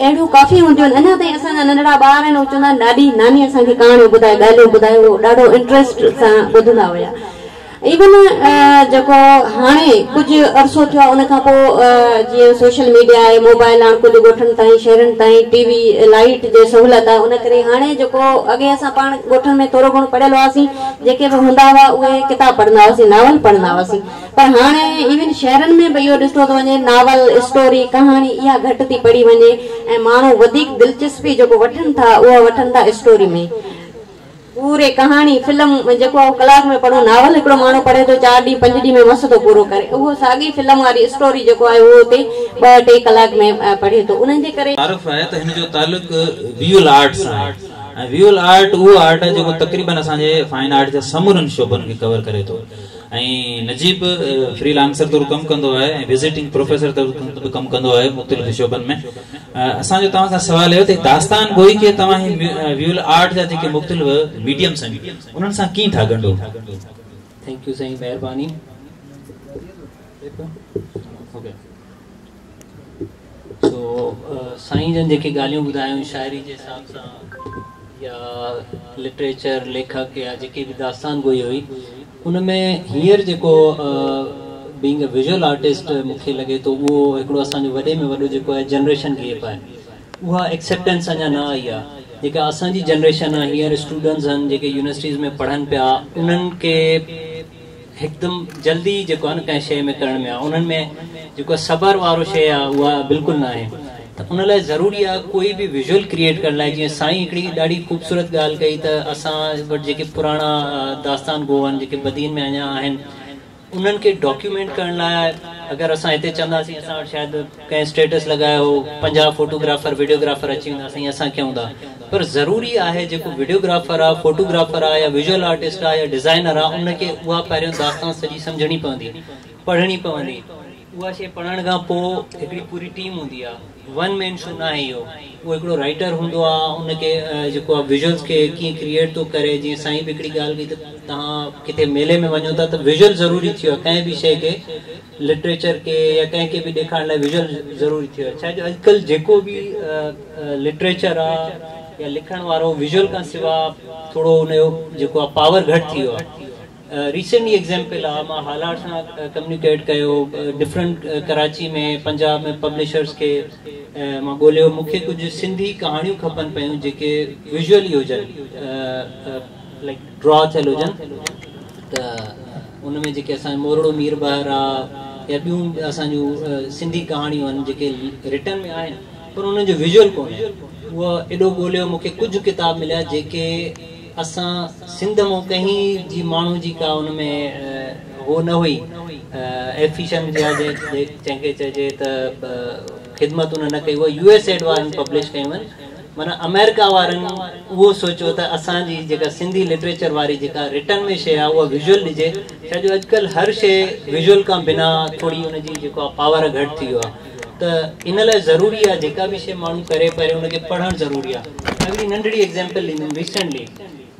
اهڙيون ڪافي هونديون آهن اڃا تائين اسان جا ننڍڙا ٻار آهن اهي چوندا آهن ڏاڏي ناني اسان کي ڪهاڻيون ٻڌائي ڳالهيون ٻڌائي اهو ڏاڍو انٽريسٽ سان ٻڌندا هيا. ايون جيڪو هاڻي ڪجهه عرصو ٿيو آهي ان کان پوء جيئن سوشل ميڊيا آهي، موبائل هاڻ ڪجهه ڳوٺن تائين، شهرن تائين ٽي وي، لائيٽ جي سهولت آهي ان ڪري هاڻي جيڪو اڳي اسان پاڻ ڳوٺن ۾ ٿورو گهڻو پڙهيل هئاسين جيڪي به هوندا هئا اهي ڪتاب پڙهندا هئاسين، ناول پڙهندا هئاسين پر هاڻي ايون شهرن ۾ به اهو ڏٺو ٿو وڃي ناول، اسٽوري، ڪهاڻي اها گهٽ ٿي پڙهي وڃي ۽ ماڻهو وڌيڪ دلچسپي جيڪو وٺن ٿا اها وٺن ٿا اسٽوري ۾. پوري ڪهاڻي، فلم، جيڪو آهي ڪلاڪ ۾ پڙهو، ناول هڪڙو ماڻهو پڙهي ٿو چار ڏينهن پنج ڏينهن ۾ مس ٿو پورو ڪري، اهو ساڳي فلم واري اسٽوري جيڪو آهي اهو اتي ٻه ٽي ڪلاڪ ۾ پڙهي ٿو انهن جي ڪري. تعارف آهي ته هن جو تعلق ويول آرٽ سان آهي ۽ ويول آرٽ اهو آرٽ آهي جيڪو تقريبن اسان جي فائن آرٽ جي سمورن شعبن کي ڪور ڪري ٿو ۽ نجيب فري لانسر طور ڪم ڪندو آهي ۽ وزيٽنگ پروفيسر طور به ڪم ڪندو آهي مختلف شعبن ۾. اسان جو توهان کان سوال اهو ته داستان گوئي کي توهان هي ويول آرٽ جا جيڪي مختلف ميڊيمس آهن انهن سان ڪيئن ٿا ڳنڍو؟ Thank you سائين مهرباني. سو سائين جن جيڪي ڳالهيون ٻڌايون شاعري جي حساب سان يا لٽريچر ليکڪ يا جيڪي به داستان گوئي هئي ان ۾ هينئر جيڪو بينگ اي ويزوئل آرٽسٽ مون کي لڳي ٿو اهو هڪڙو اسان جو وڏي ۾ وڏو جيڪو آهي جنريشن گيپ آهي اها ايڪسيپٽنس اڃا نه آئي آهي جيڪا اسان جي جنريشن آهي هينئر اسٽوڊنٽس آهن جيڪي يونيورسٽيز ۾ پڙهن پيا انهن کي هڪدم جلدي جيڪو آهي نه ڪنهن شيء ۾ ڪرڻ ۾ آهي انهن ۾ جيڪو صبر وارو شيء آهي اها بلڪل نه آهي ته ان لاء ضروري آهي ڪوئي به ويزوئل ڪريئيٽ ڪرڻ لاء جيئن سائين هڪڙي ڏاڍي خوبصورت ڳالهه ڪئي ته اسان وٽ جيڪي پراڻا داستان گو آهن جيڪي بدين ۾ اڃا آهن انهن کي ڊاڪيومينٽ ڪرڻ لاء اگر اسان هتي چونداسين اسان وٽ شايد ڪنهن اسٽيٽس لڳايو 50 فوٽوگرافر ويڊيوگرافر اچي ويندا سائين اسان ڪيون ٿا پر ضروري آهي جيڪو ويڊيوگرافر آهي فوٽوگرافر آهي يا ويزوئل آرٽسٽ آهي يا ڊزائنر آهي ان کي اها پهريون داستان سڄي سمجهڻي پوندي پڙهڻي پوندي اها شيء پڙهڻ کان پوء هڪڙي پوري ٽيم هوندي آهي ون مين شو ناهي اهو اهو هڪڙو رائيٽر هوندو آهي ان کي جيڪو آهي ويزوئلز کي ڪيئن ڪريئيٽ ٿو ڪري جيئن سائين به هڪڙي ڳالهه ڪئي ته توهان ڪٿي ميلي ۾ وڃو ٿا ته ويزوئل ضروري ٿي ويو آهي ڪنهن به شيء کي لٽريچر کي يا ڪنهن کي به ڏيکارڻ لاء ويزوئل ضروري ٿي ويو آهي ڇا جو اڄڪلهه جيڪو به لٽريچر آهي يا لکڻ وارو ويزوئل کان سوا ٿورو ان جو جيڪو آهي پاور گهٽ ٿي ويو آهي ريسينٽلي ايگزيمپل آ مان هالار سان ڪميونيڪيٽ ڪيو ڊفرنٽ ڪراچي ۾ پنجاب ۾ پبلشرز کي مان ڳوليو مون کي ڪجهه سنڌي ڪهاڻيون کپن پيون جيڪي ويزوئلي هجن لائڪ ڊرا ٿيل هجن ته ان ۾ جيڪي اسان جو مورڙو مير بحر آ يا ٻيون اسان جون سنڌي ڪهاڻيون آهن جيڪي رٽن ۾ آهن پر انهن جو ويزوئل ڪونهي اهو ايڏو ڳوليو مون کي ڪجهه ڪتاب مليا جيڪي اسان سنڌ مون ڪنهن جي ماڻهو جي ڪا ان ۾ هو نه هئي ايفيشنٽ يا جنهن کي چئجي ته خدمت ان نه ڪئي اها يو ايس ايڊ وارن پبلش ڪيون آهن معنيٰ آمريڪا وارن اهو سوچيو ته اسان جي جيڪا سنڌي لٽريچر واري جيڪا رٽن ۾ شيء آهي اها ويزوئل ڏجي ڇا جو اڄڪلهه هر شيء ويزوئل کان بنا ٿوري ان جي جيڪو آهي پاور گهٽ ٿي ويو آهي ته ان لاء ضروري آهي جيڪا به شيء ماڻهو ڪري پهريون ان کي پڙهڻ ضروري آهي. مان هڪڙي ننڍڙي ايگزيمپل ڏيندم ريسينٽلي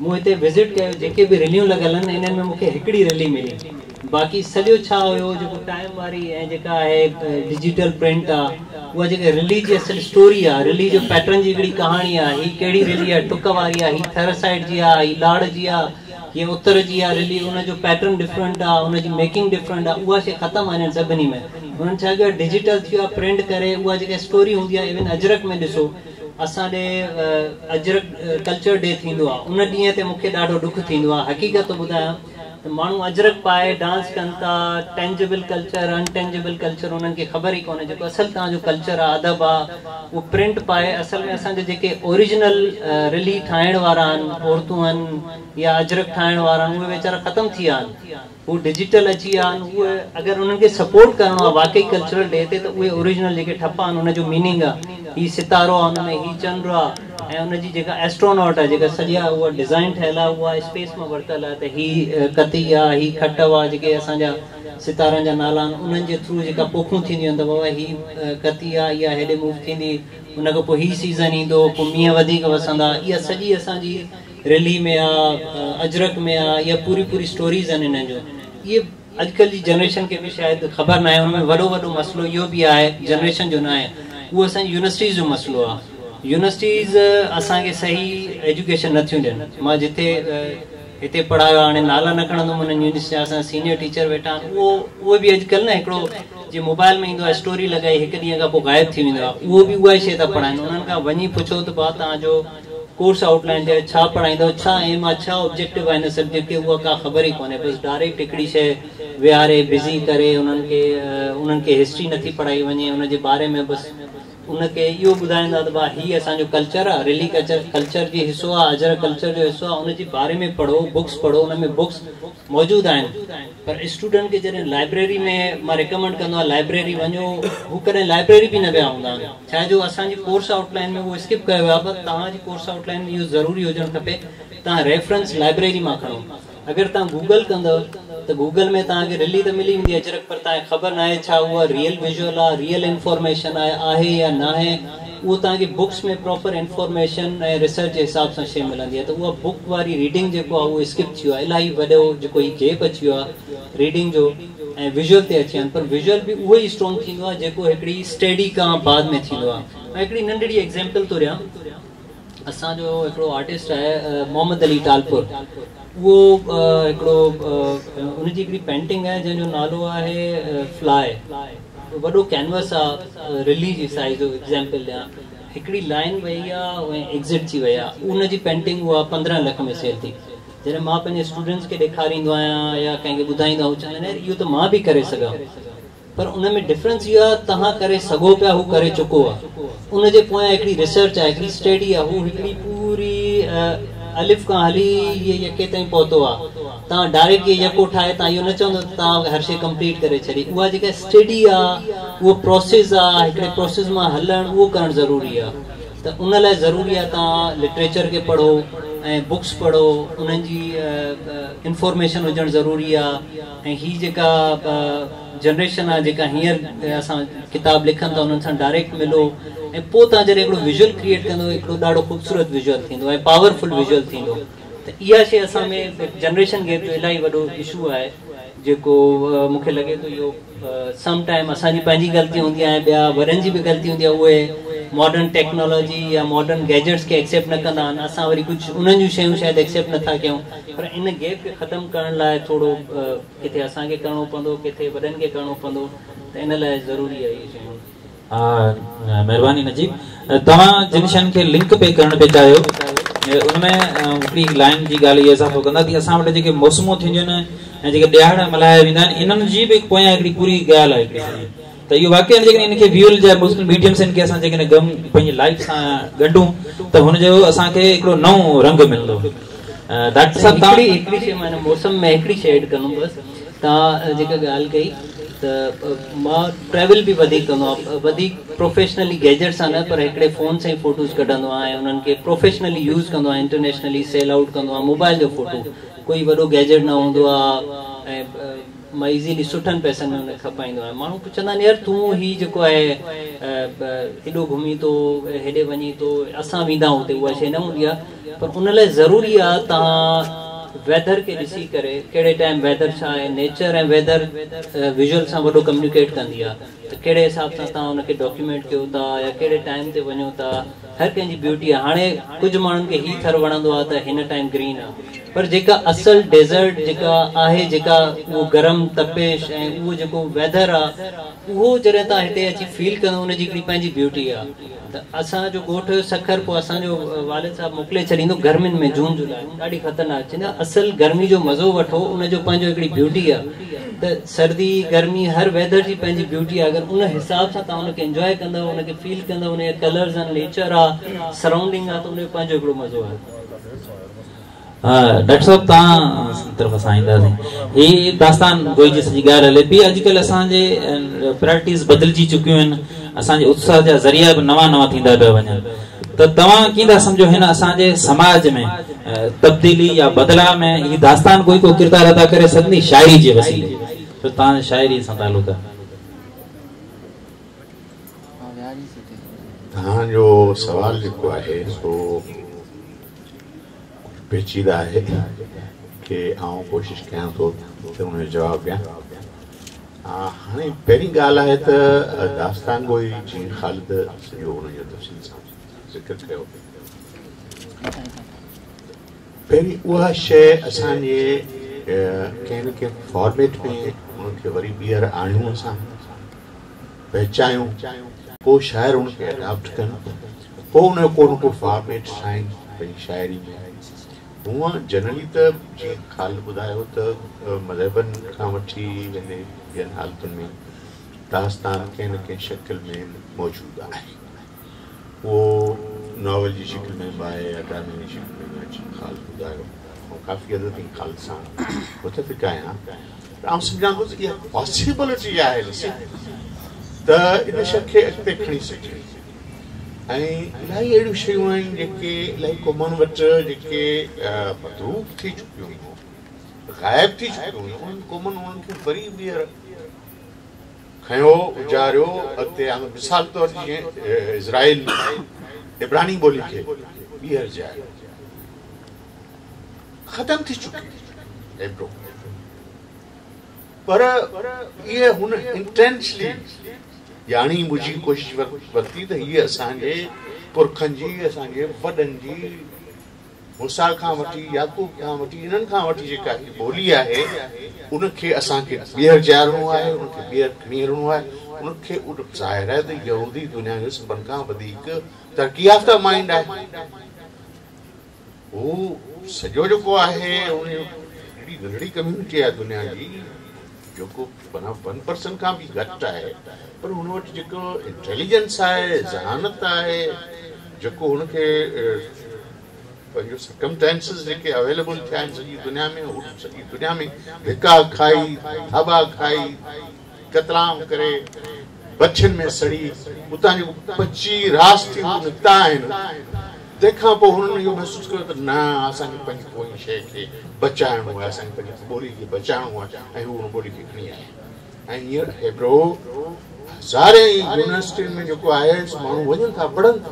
مون هتي وزٽ ڪيو جيڪي به رليون لڳل آهن انهن ۾ مون کي هڪڙي رلي ملي باقي سڄو ڇا هيو جيڪو ٽائيم واري ۽ جيڪا آهي ڊجيٽل پرنٽ آهي اها جيڪا رلي جي اصل اسٽوري آهي رلي جو پيٽرن جي هڪڙي ڪهاڻي آهي هي ڪهڙي رلي آهي ٽڪ واري آهي هي ٿر سائيڊ جي آهي هي لاڙ جي آهي هيء اتر جي آ رلي ان جو پيٽرن ڊفرنٽ آ ان جي ميڪنگ ڊفرنٽ آ اها شي ختم آ انهن سڀني ۾ انهن ڇا ڪيو آ ڊجيٽل ٿي ويو آ پرنٽ ڪري اها جيڪا اسٽوري هوندي آ ايون اجرڪ ۾ ڏسو اسان ڏي اجرڪ ڪلچر ڊي ٿيندو آ ان ڏينهن تي مونکي ڏاڍو ڏک ٿيندو آ حقيقت ٿو ٻڌايان ته ماڻهو اجرڪ پائي ڊانس ڪن ٿا ٽينجبل ڪلچر انٽينجبل ڪلچر انهن کي خبر ئي ڪونهي جيڪو اصل توهان جو ڪلچر آ ادب آ اهو پرنٽ پائي اصل ۾ اسان جا جيڪي اوريجنل رلي ٺاهڻ وارا آهن عورتون آهن يا اجرڪ ٺاهڻ وارا آهن اهي ويچارا ختم ٿي ويا آهن هو ڊجيٽل اچي ويا آهن اهي اگر انهن کي سپورٽ ڪرڻو آهي واقعي ڪلچرل ڊي تي ته اهي اوريجنل جيڪي ٺپا آهن ان جو ميننگ آهي هي ستارو آهي ان ۾ هي چنڊ آهي ۽ ان جي جيڪا ايسٽروناٽ آهي جيڪا سڄي اها ڊزائن ٺهيل آهي اها اسپيس مان ورتل آهي ته هي ڪتي آهي هي کٽ آهي جيڪي اسان جا ستارن جا نالا آهن انهن جي ٿرو جيڪا پوکون ٿينديون آهن ته بابا هي ڪتي آهي اها هيڏي موو ٿيندي ان کان پوء هي سيزن ايندو پوء مينهن وڌيڪ وسندا اها سڄي اسان جي رلي ۾ آ اجرڪ ۾ آ اها پوري پوري اسٽوريز آهن انهن جون اهي اڄڪلهه جي جنريشن کي به شايد خبر ناهي ان ۾ وڏو وڏو مسئلو اهو به آهي جنريشن جو ناهي اهو اسان جي يونيورسٽيز جو مسئلو آهي يونيورسٽيز اسان کي صحيح ايجوڪيشن نٿيون ڏين مان جتي هتي پڙهايو آهي، هاڻي نالا نه کڻندم انهن يونيورسٽي جا، اسان جا سينيئر ٽيچر ويٺا آهن، اهو اهي به اڄڪلهه نه هڪڙو جيئن موبائل ۾ ايندو آهي اسٽوري لڳائي هڪ ڏينهن کان پوء غائب ٿي ويندو آهي، اهو به اها ئي شيء ٿا پڙهائن، انهن کان وڃي پڇو ته ڀاء توهان جو ڪورس آئوٽ لائن تي ڇا پڙهائيندؤ، ڇا ايم آهي، ڇا آبجيڪٽو آهي هن سبجيڪٽ کي، اها ڪا خبر ئي ڪونهي، بس ڊائريڪٽ هڪڙي شيء ويهاري بزي ڪري انهن کي انهن کي هسٽري نٿي پڙهائي وڃي ان جي باري ۾ بس ان کي اهو ٻڌائيندا ته ڀاء هي اسان جو ڪلچر آهي، رلي ڪلچر جي حصو آهي، اجرڪ ڪلچر جو حصو آهي، ان جي باري ۾ پڙهو، بڪس پڙهو، ان ۾ بڪس موجود آهن پر اسٽوڊنٽ کي جڏهن لائبريري ۾ مان ريڪمنڊ ڪندو آهيان لائبريري وڃو هو ڪڏهن لائبريري به نه ويا هوندا آهن ڇا جو اسان جي ڪورس آئوٽ لائن ۾ اهو اسڪپ ڪيو ويو آهي پر توهان جي ڪورس آئوٽ لائن ۾ اهو ضروري هجڻ کپي توهان ريفرنس لائبريري مان کڻو اگر توهان گوگل ڪندؤ ته گوگل ۾ توهان کي رلي ته ملي ويندي اجرڪ پر توهان کي خبر ناهي ڇا اها ريئل ويزوئل آهي ريئل انفارميشن آهي آهي يا ناهي اهو توهان کي بڪس ۾ پراپر انفارميشن ۽ ريسرچ جي حساب سان شي ملندي آهي ته اها بڪ واري ريڊنگ جيڪو آهي اهو اسڪپ ٿي ويو آهي الاهي وڏو جيڪو هي گيپ اچي ويو آهي ريڊنگ جو ۽ ويزوئل تي اچي ويا آهن پر ويزوئل به اهو ئي اسٽرانگ ٿيندو آهي جيڪو هڪڙي اسٽڊي کان بعد ۾ ٿيندو آهي مان هڪڙي ننڍڙي ايگزيمپل ٿو ڏيان اسان جو هڪڙو آرٽسٽ آهي محمد علي ٽالپر اهو هڪڙو ان جي هڪڙي پينٽنگ آهي جنهن جو نالو آهي فلاء وڏو ڪينوس آ رلي جي سائيز جو ايگزامپل ڏيان هڪڙي لائن وئي آ ۽ ايگزٽ ٿي وئي آ ان جي پينٽنگ اها 15 لک ۾ سيل ٿي جڏهن مان پنهنجي اسٽوڊنٽس کي ڏيکاريندو آهيان يا ڪنهن کي ٻڌائيندو آهيان هو چوندا آهن يار اهو ته مان به ڪري سگهان پر ان ۾ ڊفرنس اهو آهي توهان ڪري سگهو پيا هو ڪري چڪو آهي ان جي پويان هڪڙي ريسرچ آهي هڪڙي اسٽڊي آهي هو هڪڙي پوري الف کان هلي هيء يڪي تائين پهتو آهي توهان ڊائريڪٽ هيء يڪو ٺاهي توهان اهو نه چوندو ته توهان هر شيء ڪمپليٽ ڪري ڇڏي اها جيڪا اسٽڊي آهي اهو پروسيس آهي هڪڙي پروسيس مان هلڻ اهو ڪرڻ ضروري آهي ته ان لاء ضروري آهي توهان لٽريچر کي پڙهو ۽ بڪس پڙهو انهن جي انفارميشن هجڻ ضروري آهي ۽ هي جيڪا جنريشن آهي جيڪا هينئر اسان ڪتاب لکن ٿا انهن سان ڊائريڪٽ ملو ۽ پوء توهان جڏهن هڪڙو ويزوئل ڪريئيٽ ڪندو هڪڙو ڏاڍو خوبصورت ويزوئل ٿيندو ۽ پاورفل ويزوئل ٿيندو ته اها شيء اسان ۾ جنريشن گيپ جو الاهي وڏو اشو آهي جيڪو مون کي لڳي ٿو اهو سم ٽائيم اسان جي پنهنجي غلطي هوندي آهي ٻيا وڏن جي به غلطي هوندي آهي اهي ماڊرن ٽيڪنالاجي يا ماڊرن گيجيٽس کي ايڪسيپٽ نه ڪندا آهن اسان وري ڪجهه انهن جون شيون شايد ايڪسيپٽ نٿا ڪيون پر ان گيپ کي ختم ڪرڻ لاء ٿورو ڪٿي اسان کي ڪرڻو پوندو ڪٿي وڏن کي ڪرڻو پوندو ته ان لاء ضروري آهي اهي شيون. مهرباني نجيب توهان جن شين کي لنڪ پئي ڪرڻ پئي چاهيو ان ۾ هڪڙي لائن جي ڳالهه اها اضافو ڪندا ته اسان وٽ جيڪي موسمون ٿينديون آهن ۽ جيڪي ڏهاڙا ملهايا ويندا آهن انهن جي به پويان هڪڙي پوري ڳالهه آهي هڪڙي سڄي ته اهو واقعي جيڪڏهن ان کي ويول جا مختلف ميڊيمس ان کي اسان جيڪڏهن گم پنهنجي لائف سان ڳنڍون ته هن جو اسان کي هڪڙو نئون رنگ ملندو. ڊاڪٽر صاحب توهان هڪڙي شيء مان هن موسم ۾ هڪڙي شيء ايڊ ڪندم بس توهان جيڪا ڳالهه ڪئي ته مان ٽريول به وڌيڪ ڪندو آهيان وڌيڪ پروفيشنلي گيجيٽ سان نه پر هڪڙي فون سان ئي فوٽوز ڪڍندو آهيان ۽ انهن کي پروفيشنلي يوز ڪندو آهيان انٽرنيشنلي سيل آئوٽ ڪندو آهيان موبائل جو فوٽو ڪوئي وڏو گيجيٽ نه هوندو آهي ۽ مان ايزيلي سٺن پئسن ۾ ان کي کپائيندو آهيان. ماڻهو پڇندا آهن يار تون هي جيڪو آهي ايڏو گهمين ٿو هيڏي وڃين ٿو اسان ويندا آهيون اتي اها شيء نه هوندي آهي پر ان لاء ضروري آهي توهان ويدر کي ڏسي ڪري ڪهڙي ٽائيم ويدر ڇا آهي نيچر ۽ ويدر ويزوئل سان وڏو ڪميونيڪيٽ ڪندي آهي ته ڪهڙي حساب سان توهان ان کي ڊاڪيومينٽ ڪيو ٿا يا ڪهڙي ٽائيم تي وڃو ٿا هر ڪنهن جي بيوٽي آهي هاڻي ڪجهه ماڻهن کي هي ٿر وڻندو آهي ته هن ٽائيم گرين آهي پر جيڪا اصل ڊيزرٽ جيڪا آهي جيڪا اهو گرم تپش ۽ اهو جيڪو ويدر آ اهو جڏهن توهان هتي اچي فيل ڪندو ان جي هڪڙي پنهنجي بيوٽي آ ته اسان جو ڳوٺ هيو سکر پوء اسان جو والد صاحب موڪلي ڇڏيندو گرمين ۾ جون جولاء ڏاڍي خطرناڪ چيندو اصل گرمي جو مزو وٺو ان جو پنهنجو هڪڙي بيوٽي آ ته سردي گرمي هر ويدر جي پنهنجي بيوٽي آ اگر ان حساب سان توهان ان کي انجواء ڪندو ان کي فيل ڪندو ان جا ڪلرز آهن نيچر آ سرائونڊنگ آ ته ان جو پنهنجو هڪڙو مزو آ. ڊاڪٽر صاحب توهان طرف اسان اينداسين هي داستان گوئي جي سڄي ڳالهه هلي پئي اڄڪلهه اسان جي پرائرٽيز بدلجي چڪيون آهن اسان جي اتساهه جا ذريعا به نوان نوان ٿيندا پيا وڃن ته توهان ڪيئن ٿا سمجهو هن اسان جي سماج ۾ تبديلي يا بدلاء ۾ هي داستان گوئي ڪو ڪردار ادا ڪري سگهندي شاعري جي وسيلي ڇو توهان جو شاعري سان تعلق آهي. توهان جو سوال جيڪو آهي سو ڪجهه پيچيده آهي ڪي آئون ڪوشش ڪيان ٿو ته ان جو جواب ڏيان. هاڻي پهرين ڳالهه آهي ته داستان گوئي جيئن خالد سڄو ان جو تفصيل سان ذڪر ڪيو. پهرين اها شيء اسان جي ڪنهن نه ڪنهن فارميٽ ۾ ان کي وري ٻيهر آڻيون، اسان پهچايون، پوء شاعر ان کي اڊاپٽ ڪن، پوء ان جو ڪو نه ڪو فارميٽ ٺاهين پنهنجي شاعري ۾. هونء جنرلي ته جيئن خالد ٻڌايو ته مذهبن کان وٺي ويندي ٻين حالتن ۾ داستان ڪنهن نه ڪنهن شڪل ۾ موجود آهي. اهو ناول جي شڪل ۾ به آهي يا ڊرامي جي شڪل ۾ به آهي، جيئن خالد ٻڌايو. آئون ڪافي حد تائين خالد سان متفق آهيان پر آئون سمجهان ٿو ته اها پاسيبلٽي آهي ته ان شيء کي اڳتي کڻي سگهجي ۽ الاهي اهڙيون شيون آهن جيڪي الاهي قومن وٽ جيڪي متروڪ ٿي چڪيون هيون، غائب ٿي چڪيون هيون، انهن قومن انهن کي وري ٻيهر کنيو، اجاريو، اڳتي آندو. مثال طور جيئن اسرائيل عبراني ٻولي کي ٻيهر جياريو، ختم ٿي چڪي هيبرو، پر اهي هن انٽينشلي ڄاڻي ٻجهي ڪوشش ورتي ته هيء اسان جي پرکن جي، اسان جي وڏن جي، موسيٰ کان وٺي يعقوب کان وٺي انهن کان وٺي جيڪا هي ٻولي آهي ان کي اسان کي ٻيهر جيارڻو آهي، ان کي ٻيهر کڻي هلڻو آهي، ان کي ظاهر آهي ته يهودي دنيا جو سڀن کان وڌيڪ ترقي يافته مائنڊ آهي. هو سڄو جيڪو آهي ان جو هيڏي ننڍڙي ڪميونٽي آهي دنيا جي جيڪو معنيٰ 1% کان به گهٽ آهي پر هن وٽ جيڪو انٽيليجنس آهي، ذهانت آهي، جيڪو هن کي پنهنجو سرڪمٽينسز جيڪي اويليبل ٿيا آهن سڄي دنيا ۾، هو سڄي دنيا ۾ ڌڪا کائي، ٿاٻا کائي، قتلام ڪري، بٺين ۾ سڙي، اتان جيڪو پچي راس ٿي هو نڪتا آهن، تنهن کان پوء هنن اهو محسوس ڪيو ته نه اسان کي پنهنجي پوئين شيء کي بچائڻو آهي، اسان کي پنهنجي ٻولي کي بچائڻو آهي ۽ هو ان ٻولي کي کڻي آيا ۽ هينئر هيبرو هزارين يونيورسٽين ۾ جيڪو آهي ماڻهو وڃن ٿا پڙهن ٿا.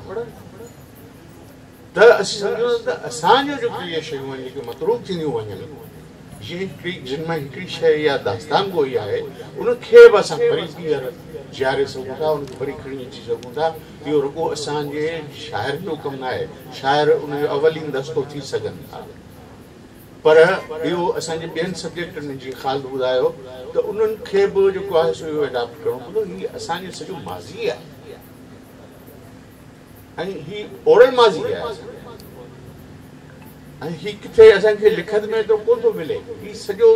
ته اسين سمجهون ٿا ته اسان جون جيڪي اهي شيون آهن جيڪي متروڪ ٿينديون وڃن، جيئن هڪڙي جن مان هڪڙي شيء اها داستان گوئي آهي، ان کي به اسان وري ٻيهر جياري سگهون ٿا، ان کي وري کڻي اچي سگهون ٿا. اهو رڳو اسان جي شاعرن جو ڪم ناهي، شاعر ان جو اولين دستو ٿي سگهن ٿا، پر اهو اسان جي ٻين سبجيڪٽن ۾ جيئن خالد ٻڌايو ته انهن کي به جيڪو آهي سو اهو اڊاپٽ ڪرڻو پوندو. هي اسان جو سڄو ماضي آهي. ۽ هي اورل ماضي آهي اسان جو ۽ هي ڪٿي اسان کي لکت ۾ ايترو ڪونه ٿو ملي. هي سڄو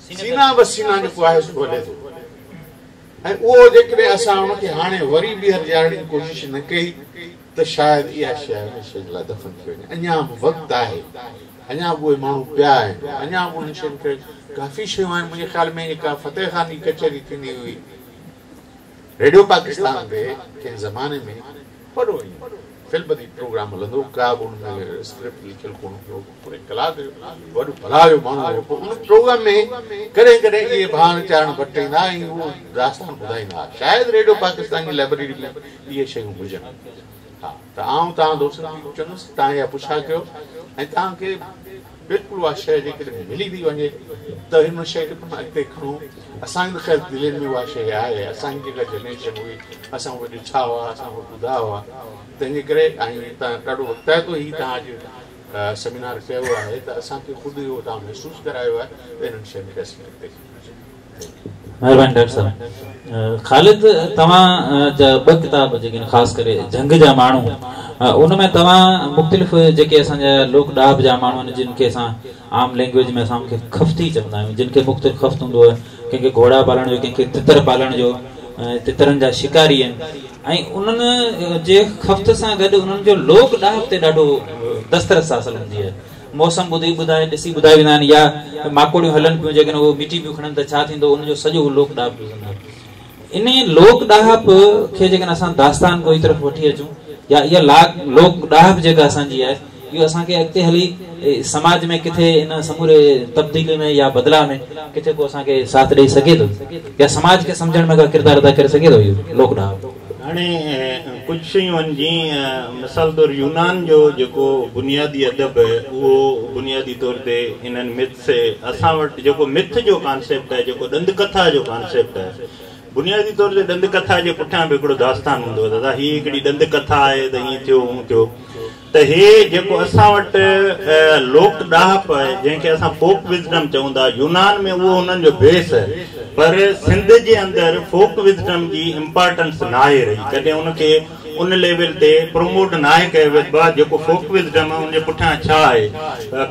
سينا به سينا جيڪو آهي سو هلي ٿو ۽ اهو جيڪڏهن اسان ان کي هاڻي وري ٻيهر جيارڻ جي ڪوشش نه ڪئي ته شايد اها شيء هميشه جي لاء دفن ٿي وڃي. اڃا به وقت آهي، اڃا به اهي ماڻهو پيا آهن، اڃا به انهن شين کي ڪافي شيون آهن. منهنجي خيال ۾ جيڪا فتح خان جي ڪچهري ٿيندي هئي ريڊيو پاڪستان تي ڪنهن زماني ۾ وڏو ائين في البديع پروگرام هلندو هو، ڪا به ان ۾ اسڪرپٽ لکيل ڪونه هوندو هو، پوري ڪلاڪ جو وڏو بلا جو ماڻهو هو. پوء ان پروگرام ۾ ڪڏهن ڪڏهن اهي ڀاڻ چارڻ ڀٽ ايندا ۽ اهو داستان ٻڌائيندا ها. شايد ريڊيو پاڪستان جي لائبريري ۾ اهي شيون هجن ها ته آئون توهان دوستن کي چوندس ته توهان اها پڇا ڪيو ۽ توهان کي بلڪل اها شيء جيڪڏهن ملي ٿي وڃي ته ان شيء کي پاڻ اڳتي کڻون. اسان جي ته خير دلين ۾ اها شيء آهي. اسان جي جيڪا جنريشن هئي اسان اهي ڏٺا هئا، اسان اهي ٻڌا هئا، تنهن جي ڪري ۽ توهان ڏاڍو وقتائتو هي توهان اڄ سيمينار ڪيو آهي ته اسان کي خود اهو توهان محسوس ڪرايو آهي ته انهن شين کي اسين اڳتي کڻي وڃون. Thank you. مهرباني ڊاڪٽر صاحب. خالد توهان جا ٻه ڪتاب جيڪي آهن خاص ڪري جهنگ جا ماڻهو ان ۾ توهان مختلف جيڪي اسان جا لوڪ ڏاهپ جا ماڻهو آهن جن کي اسان عام لينگويج ۾ اسان ان کي خفتي چوندا آهيون جن کي مختلف خفت هوندو آهي ڪنهن کي گهوڙا پالڻ جو ڪنهن کي تتر پالڻ جو تترن جا شڪاري آهن ۽ انهن جي خفت سان گڏ انهن جو لوڪ ڏاهپ تي ڏاڍو دسترس حاصل هوندي آهي موسم ٻڌي ٻڌائي ڏسي ٻڌائي ويندا آهن يا ماڪوڙيون هلن پيون جيڪڏهن اهي مٽي پيون کڻن ته ڇا ٿيندو ان جو سڄو لوڪ ڏاهپ ڏسندا آهن. انهي لوڪ ڏاهپ کي جيڪڏهن اسان داستان گوئي طرف وٺي اچون يا اها لوڪ ڏاهپ جيڪا اسان جي آهي اهو اسان کي اڳتي هلي سماج ۾ ڪٿي ان سموري تبديلي ۾ يا بدلاء ۾ ڪٿي ڪو اسان کي ساٿ ڏئي سگهي ٿو يا سماج کي سمجهڻ ۾ ڪا ڪردار ادا ڪري سگهي ٿو اهو لوڪ ڏاهپ. هاڻي ڪجهه شيون آهن جيئن مثال طور يونان جو جيڪو بنيادي ادب اهو بنيادي طور تي انهن مٿس اسان وٽ جيڪو مٿ جو ڪانسيپٽ آهي جيڪو ڏند ڪٿا جو ڪانسيپٽ آهي بنيادي طور تي ڏند ڪٿا جي پٺيان به هڪڙو داستان هوندو آهي دادا هي هڪڙي ڏند ڪٿا آهي ته هيئن ٿيو هون ٿيو. ته هي جيڪو اسان وٽ لوڪ ڏاهپ آهي، جنهن کي اسان فوڪ وزڊم چئون ٿا، يونان ۾ اهو انهن جو بيس آهي، پر سنڌ جي اندر فوڪ وزڊم جي امپارٽنس ناهي رهي، ڪڏهن ان کي ان ليول تي پروموٽ ناهي ڪيو ويو ته جيڪو فوڪ وزڊم آهي ان جي پٺيان ڇا آهي.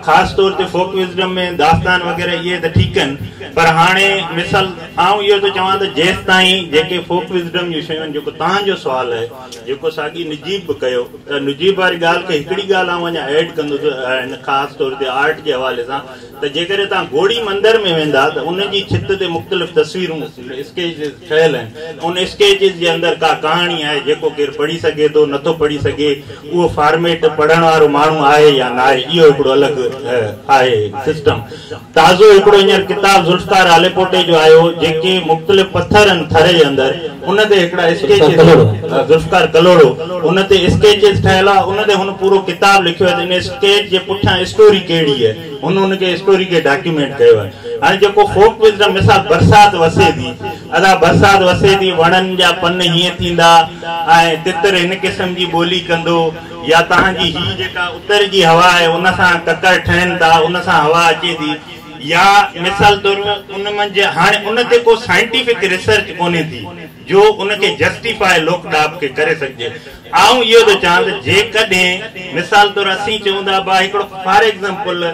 خاص طور تي فوڪ وزڊم ۾ داستان وغيره اهي ته ٺيڪ آهن، پر هاڻي مثال آئون اهو ٿو چوان ته جيستائين جيڪي فوڪ وزڊم جون شيون آهن، جيڪو توهان جو سوال آهي، جيڪو ساڳي نجيب به ڪيو ته نجيب واري ڳالهه کي هڪڙي ڳالهه آئون اڃا ايڊ ڪندس هن خاص طور تي آرٽ جي حوالي سان ته جيڪڏهن توهان گوڙي مندر ۾ ويندا ته ان جي ڇت تي مختلف تصويرون اسڪيچز ٺهيل آهن، ان اسڪيچز جي اندر ڪا ڪهاڻي آهي جيڪو ڪير پڙهي سگهي ٿو نٿو پڙهي سگهي، اهو فارميٽ پڙهڻ وارو ماڻهو آهي يا ناهي اهو هڪڙو الڳ آهي سسٽم. تازو هڪڙو هينئر ڪتاب ذوالفقار هاليپوٽي جو آيو جيڪي مختلف پٿر آهن ٿر جي اندر ان تي هڪڙا اسڪيچز ذوالفقار ڪلهوڙو ان تي اسڪيچز ٺهيل آهي ان تي هن پورو ڪتاب لکيو آهي ته ان اسڪيچ جي پٺيان اسٽوري ڪهڙي آهي هن ان کي اسٽوري کي ڊاڪيومينٽ ڪيو آهي. هاڻي جيڪو فوڪ وزڊم مثال برسات وسي ٿي ادا برسات وسي ٿي وڻن جا پن هيئن ٿيندا ۽ تتر هن قسم جي ٻولي ڪندو يا توهان جي هي جيڪا اتر جي هوا آهي ان سان ڪڪر ٺهن ٿا ان سان هوا اچي ٿي يا مثال طور ان منجهه هاڻي ان تي ڪو سائنٽيفڪ ريسرچ ڪونهي ٿي جو ان کي جسٽيفاء لوڪ ڏاهپ کي ڪري سگهجي. آئون اهو ٿو چوان ته جيڪڏهن مثال طور اسين چئون ٿا ڀا هڪڙو فار ايگزامپل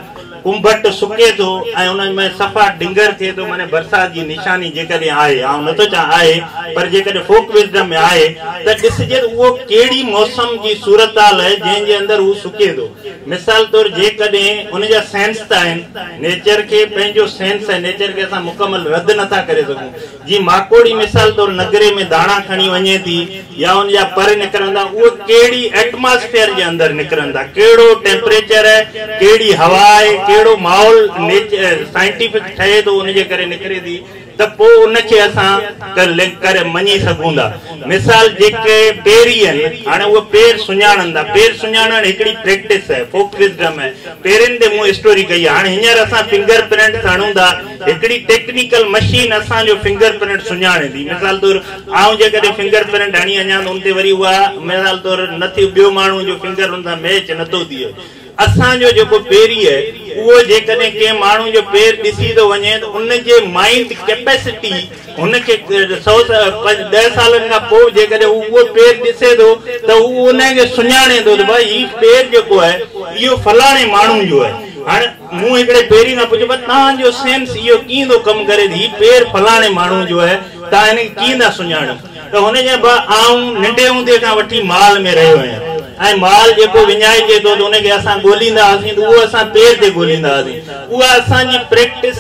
ڪنڀٽ سڪي ٿو ۽ ان ۾ صفا ڊنگر ٿئي ٿو معني برسات جي نشاني جيڪڏهن آهي، آئون نٿو چوان آهي پر جيڪڏهن فوڪ وزڊم ۾ آهي ته ڏسجي ته اهو ڪهڙي موسم جي صورتحال آهي جنهن جي اندر هو سڪي ٿو. مثال طور جيڪڏهن ان جا سينس ته آهن، نيچر کي پنهنجو سينس آهي، نيچر کي اسان مڪمل رد نٿا ڪري سگهون. جي ماڪوڙي مثال طور نگري ۾ داڻا کڻي وڃي ٿي يا ان جا پر نڪرن ٿا اهي ڪهڙي ايٽماسفيئر جي اندر نڪرن ٿا ڪهڙو ٽيمپريچر آهي ڪهڙي هوا آهي ڪهڙو ماحول سائنٽيفڪ ٺهي ٿو ان جي ڪري نڪري ٿي ته پوء ان کي اسان لنڪ ڪري مڃي سگهون ٿا مثال جيڪي پيري آهن هاڻي اهي پير سڃاڻن ٿا پير سڃاڻڻ هڪڙي پريڪٽس آهي فوڪ وزڊم آهي پيرن تي مون اسٽوري ڪئي آهي هاڻي هينئر اسان فنگر پرنٽس هڻون ٿا هڪڙي ٽيڪنيڪل مشين اسان جو فنگر پرنٽ سڃاڻي ٿي. مثال طور آئون جيڪڏهن فنگر پرنٽ هڻي وڃان ته ان تي وري اها مثال طور نه ٿي ٻيو ماڻهو جو فنگر ان سان ميچ نه ٿو ٿئي. اسان جو جيڪو پيري آهي اهو جيڪڏهن ڪنهن ماڻهو جو پير ڏسي ٿو وڃي ته ان جي مائينڊ ڪيپيسٽي هن کي 110 سالن کان پوء جيڪڏهن هو اهو پير ڏسي ٿو ته هو ان کي سڃاڻي ٿو ته ڀائي هي پير جيڪو آهي اهو فلاڻي ماڻهو جو آهي. هاڻي مون هڪڙي پيري کان پڇيو پر توهان جو سينس اهو ڪيئن ٿو ڪم ڪري ته هي پير فلاڻي ماڻهو جو آهي توهان هن کي ڪيئن ٿا سڃاڻو ته هن چيو ڀاء آئون ننڍي هوندي کان وٺي مال ۾ رهيو آهيان ۽ مال جيڪو وڃائجي ٿو ته ان کي اسان ڳوليندا هئاسين ته اهو اسان پير تي ڳوليندا هئاسين اها اسان جي پريڪٽس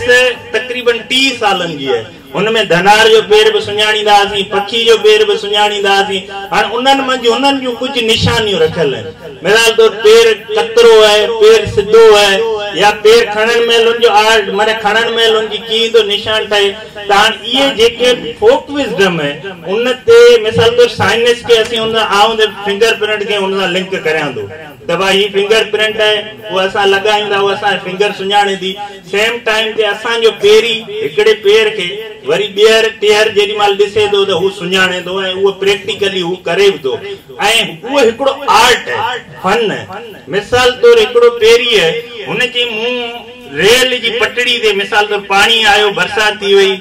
تقريبن 30 سالن جي آهي. هن ۾ ڌنار جو پير به سڃاڻيندا هئاسين، پکي جو پير به سڃاڻيندا هئاسين. هاڻ انهن منجهه هنن جون ڪجهه نشانيون رکيل آهن. مثال طور پير ڪترو آهي، پير سڌو آهي يا پير کڻڻ مهل ان جو آرٽ معنيٰ کڻڻ مهل ان جي ڪيئن ٿو نشان ٺهي ته هاڻ اهي جيڪي فوڪ وزڊم آهي ان تي مثال طور سائنس کي اسين ان سان آئون فنگر پرنٽ کي ان سان لنڪ ڪريان ٿو. ته ڀاء هي فنگر پرنٽ آهي اهو اسان لڳايون ٿا اهو اسان جي فنگر سڃاڻي ٿي سيم ٽائيم تي اسان جو پيري هڪڙي پير کي وري ٻيهر ٽيهر جيڏي مهل ڏسي ٿو ته هو سڃاڻي ٿو ۽ اهو پريڪٽيڪلي هو ڪري به ٿو ۽ اهو هڪڙو آرٽ آهي فن آهي مثال طور هڪڙو پيري آهي هن چئي مون ريل جي پٽڙي تي مثال طور پاڻي آيو برسات ٿي وئي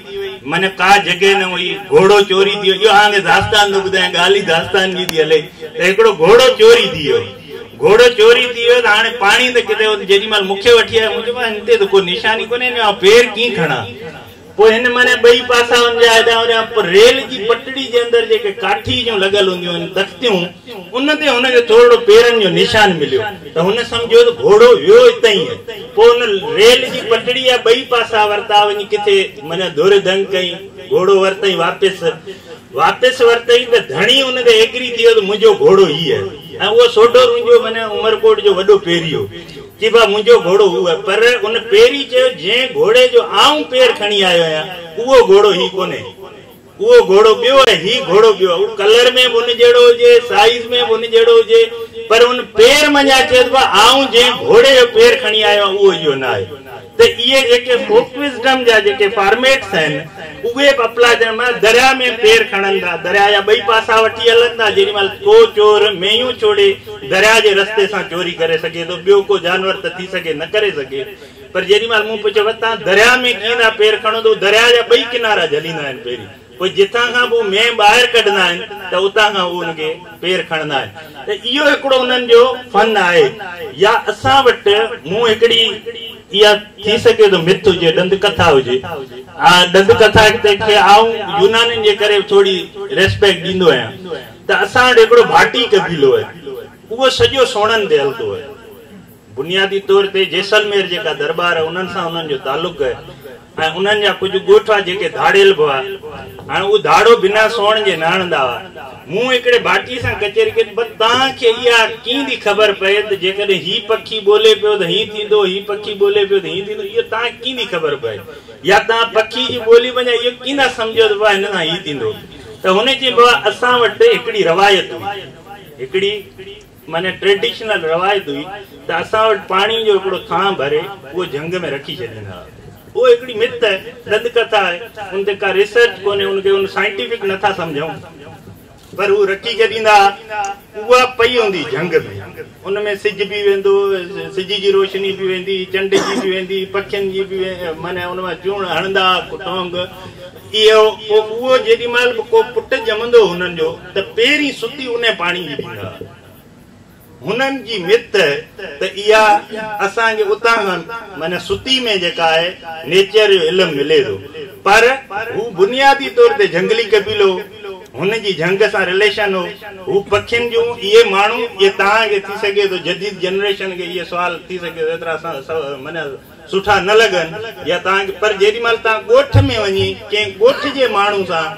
معنيٰ ڪا جڳهه نه هئي گهوڙو چوري ٿي ويو اهو اوهان کي داستان ٿو ٻڌايان ڳالهه ئي داستان جي ٿي هلي ته هڪڙو گهوڙو چوري ٿي ويو. گهوڙو چوري ٿي ويو ته هاڻي پاڻي ته ڪٿي هو ته جيڏي مهل مون کي وٺي آيو، مون چيو ڀاء هن تي ته ڪو نشان ئي ڪونهي، هن جو آئون پير ڪيئن کڻان؟ پوء هن معنيٰ ٻئي پاسا هن جا هيڏانهن هوڏانهن، پوء ريل جي پٽڙي جي اندر جيڪي ڪاٺي جون لڳل هونديون آهن تختيون، ان تي هن کي ٿورڙو پيرن جو نشان مليو ته هن سمجهيو ته گهوڙو ويو اتان ئي آهي. پوء هن ريل جي پٽڙي جا ٻئي پاسا ورتا، وڃي ڪٿي معنيٰ ڌر ڌنگ ڪئي، گهوڙو ورتائين واپس. واپس ورتائين ته ڌڻي ان تي ايگري ٿي ويو ته منهنجو گهوڙو هي آهي ۽ اهو سوڍو رونجهو معنيٰ عمرڪوٽ جو وڏو پيري هو. چي ڀاء منهنجو گهوڙو هو آهي پر ان پيري چيو جنهن گهوڙي جو آئون پير کڻي آيو آهيان اهو گهوڙو هي ڪونهي اهو گهوڙو ٻيو آهي هي گهوڙو ٻيو آهي اهو ڪلر ۾ به ان جهڙو هجي سائيز ۾ به ان جهڙو هجي پر ان پير منجهان چيو ته ڀاء آئون جنهن گهوڙي جو پير کڻي آيو آهيان اهو اهو نه آهي. ته اهي جيڪي فوڪ وزڊم جا جيڪي فارميٽس آهن اهي به اپلاء ٿيڻ معنيٰ درياء ۾ پير کڻن ٿا، درياء جا ٻئي پاسا وٺي هلن ٿا، جيڏي مهل ڪو چور مينهون ڇوڙي درياء جي رستي سان چوري ڪري سگهي ٿو، ٻيو ڪو جانور ته ٿي سگهي نه ڪري سگهي، پر جيڏي مهل مون پڇيو ڀاء توهان درياء ۾ ڪيئن ٿا پير کڻو ته هو درياء جا ٻئي ڪنارا جهليندا آهن پهرين. پوء جتان کان به هو مينهن ٻاهر ڪڍندا آهن ته اتان کان هو ان کي پير کڻندا آهن ته اهو هڪڙو انهن جو فن آهي يا اسان وٽ مون هڪڙي اها ٿي سگهي ٿو مٿ هجي ڏند ڪٿا هجي ڏند ڪٿا کي آئون يونانين جي ڪري ٿوري ريسپيڪٽ ڏيندو آهيان ته اسان وٽ هڪڙو ڀاٽي قبيلو آهي اهو سڄو سوڻن تي هلندو آهي بنيادي طور تي جيسلمير جيڪا درٻار آهي انهن سان انهن جو تعلق آهي ۽ انهن جا ڪجهه ڳوٺ هئا جيڪي ڌاڙيل به هئا. هاڻي اهو ڌاڙو بنا سوڻ جي نه هڻندا هئا. مون هڪڙي ڀاٽي سان ڪچهري ڪئي ته بس توهان کي اها ڪيئن ٿي خبر پئي ته جيڪڏهن هي پکي ٻولي پيو ته هيئن ٿيندو، هي پکي ٻولي پيو ته هيئن ٿيندو، اهو توهان کي ڪيئن ٿي خبر پئي؟ يا توهان پکي جي ٻولي منجهان اهو ڪيئن ٿا سمجهو ته بابا هن سان هي ٿيندو؟ ته هن چيائين بابا اسان وٽ هڪڙي روايت هئي، هڪڙي. معنيٰ ٽريڊيشنل روايت هئي ته اسان وٽ پاڻي جو هڪڙو ٿانء ڀري اهو جهنگ ۾ رکي ڇڏيندا هئا. اهو هڪڙي مٿ آهي، ڏند ڪٿا آهي، ان تي ڪا ريسرچ ڪونهي، ان کي ان سائنٽيفڪ نٿا سمجهون، پر هو رکي ڇڏيندا هئا. اها پئي هوندي جهنگ ۾، ان ۾ سج به ويندو، سج جي روشني به ويندي، چنڊ جي به ويندي، پکين جي به، معنيٰ ان مان چوڻ هڻندا هئا ٽونگ. اهو پوء اهو جيڏي مهل به ڪو پٽ ڄمندو هو هنن جو ته پهرين ستي انهي پاڻي جي ڏيندا هئا. هنن جي مٿ ته اها اسان کي اتان کان معنيٰ ستي ۾ جيڪا آهي نيچر جو علم ملي ٿو پر هو بنيادي طور تي جهنگلي قبيلو هو. هن جي جهنگ سان رليشن هو. هو پکين جون اهي ماڻهو اهي توهان کي ٿي سگهي ٿو جديد جنريشن کي اهي سوال ٿي سگهي ٿو ايترا معنيٰ سٺا نه لڳن يا توهان کي پر جيڏي مهل توهان ڳوٺ ۾ وڃي ڪنهن ڳوٺ جي ماڻهو سان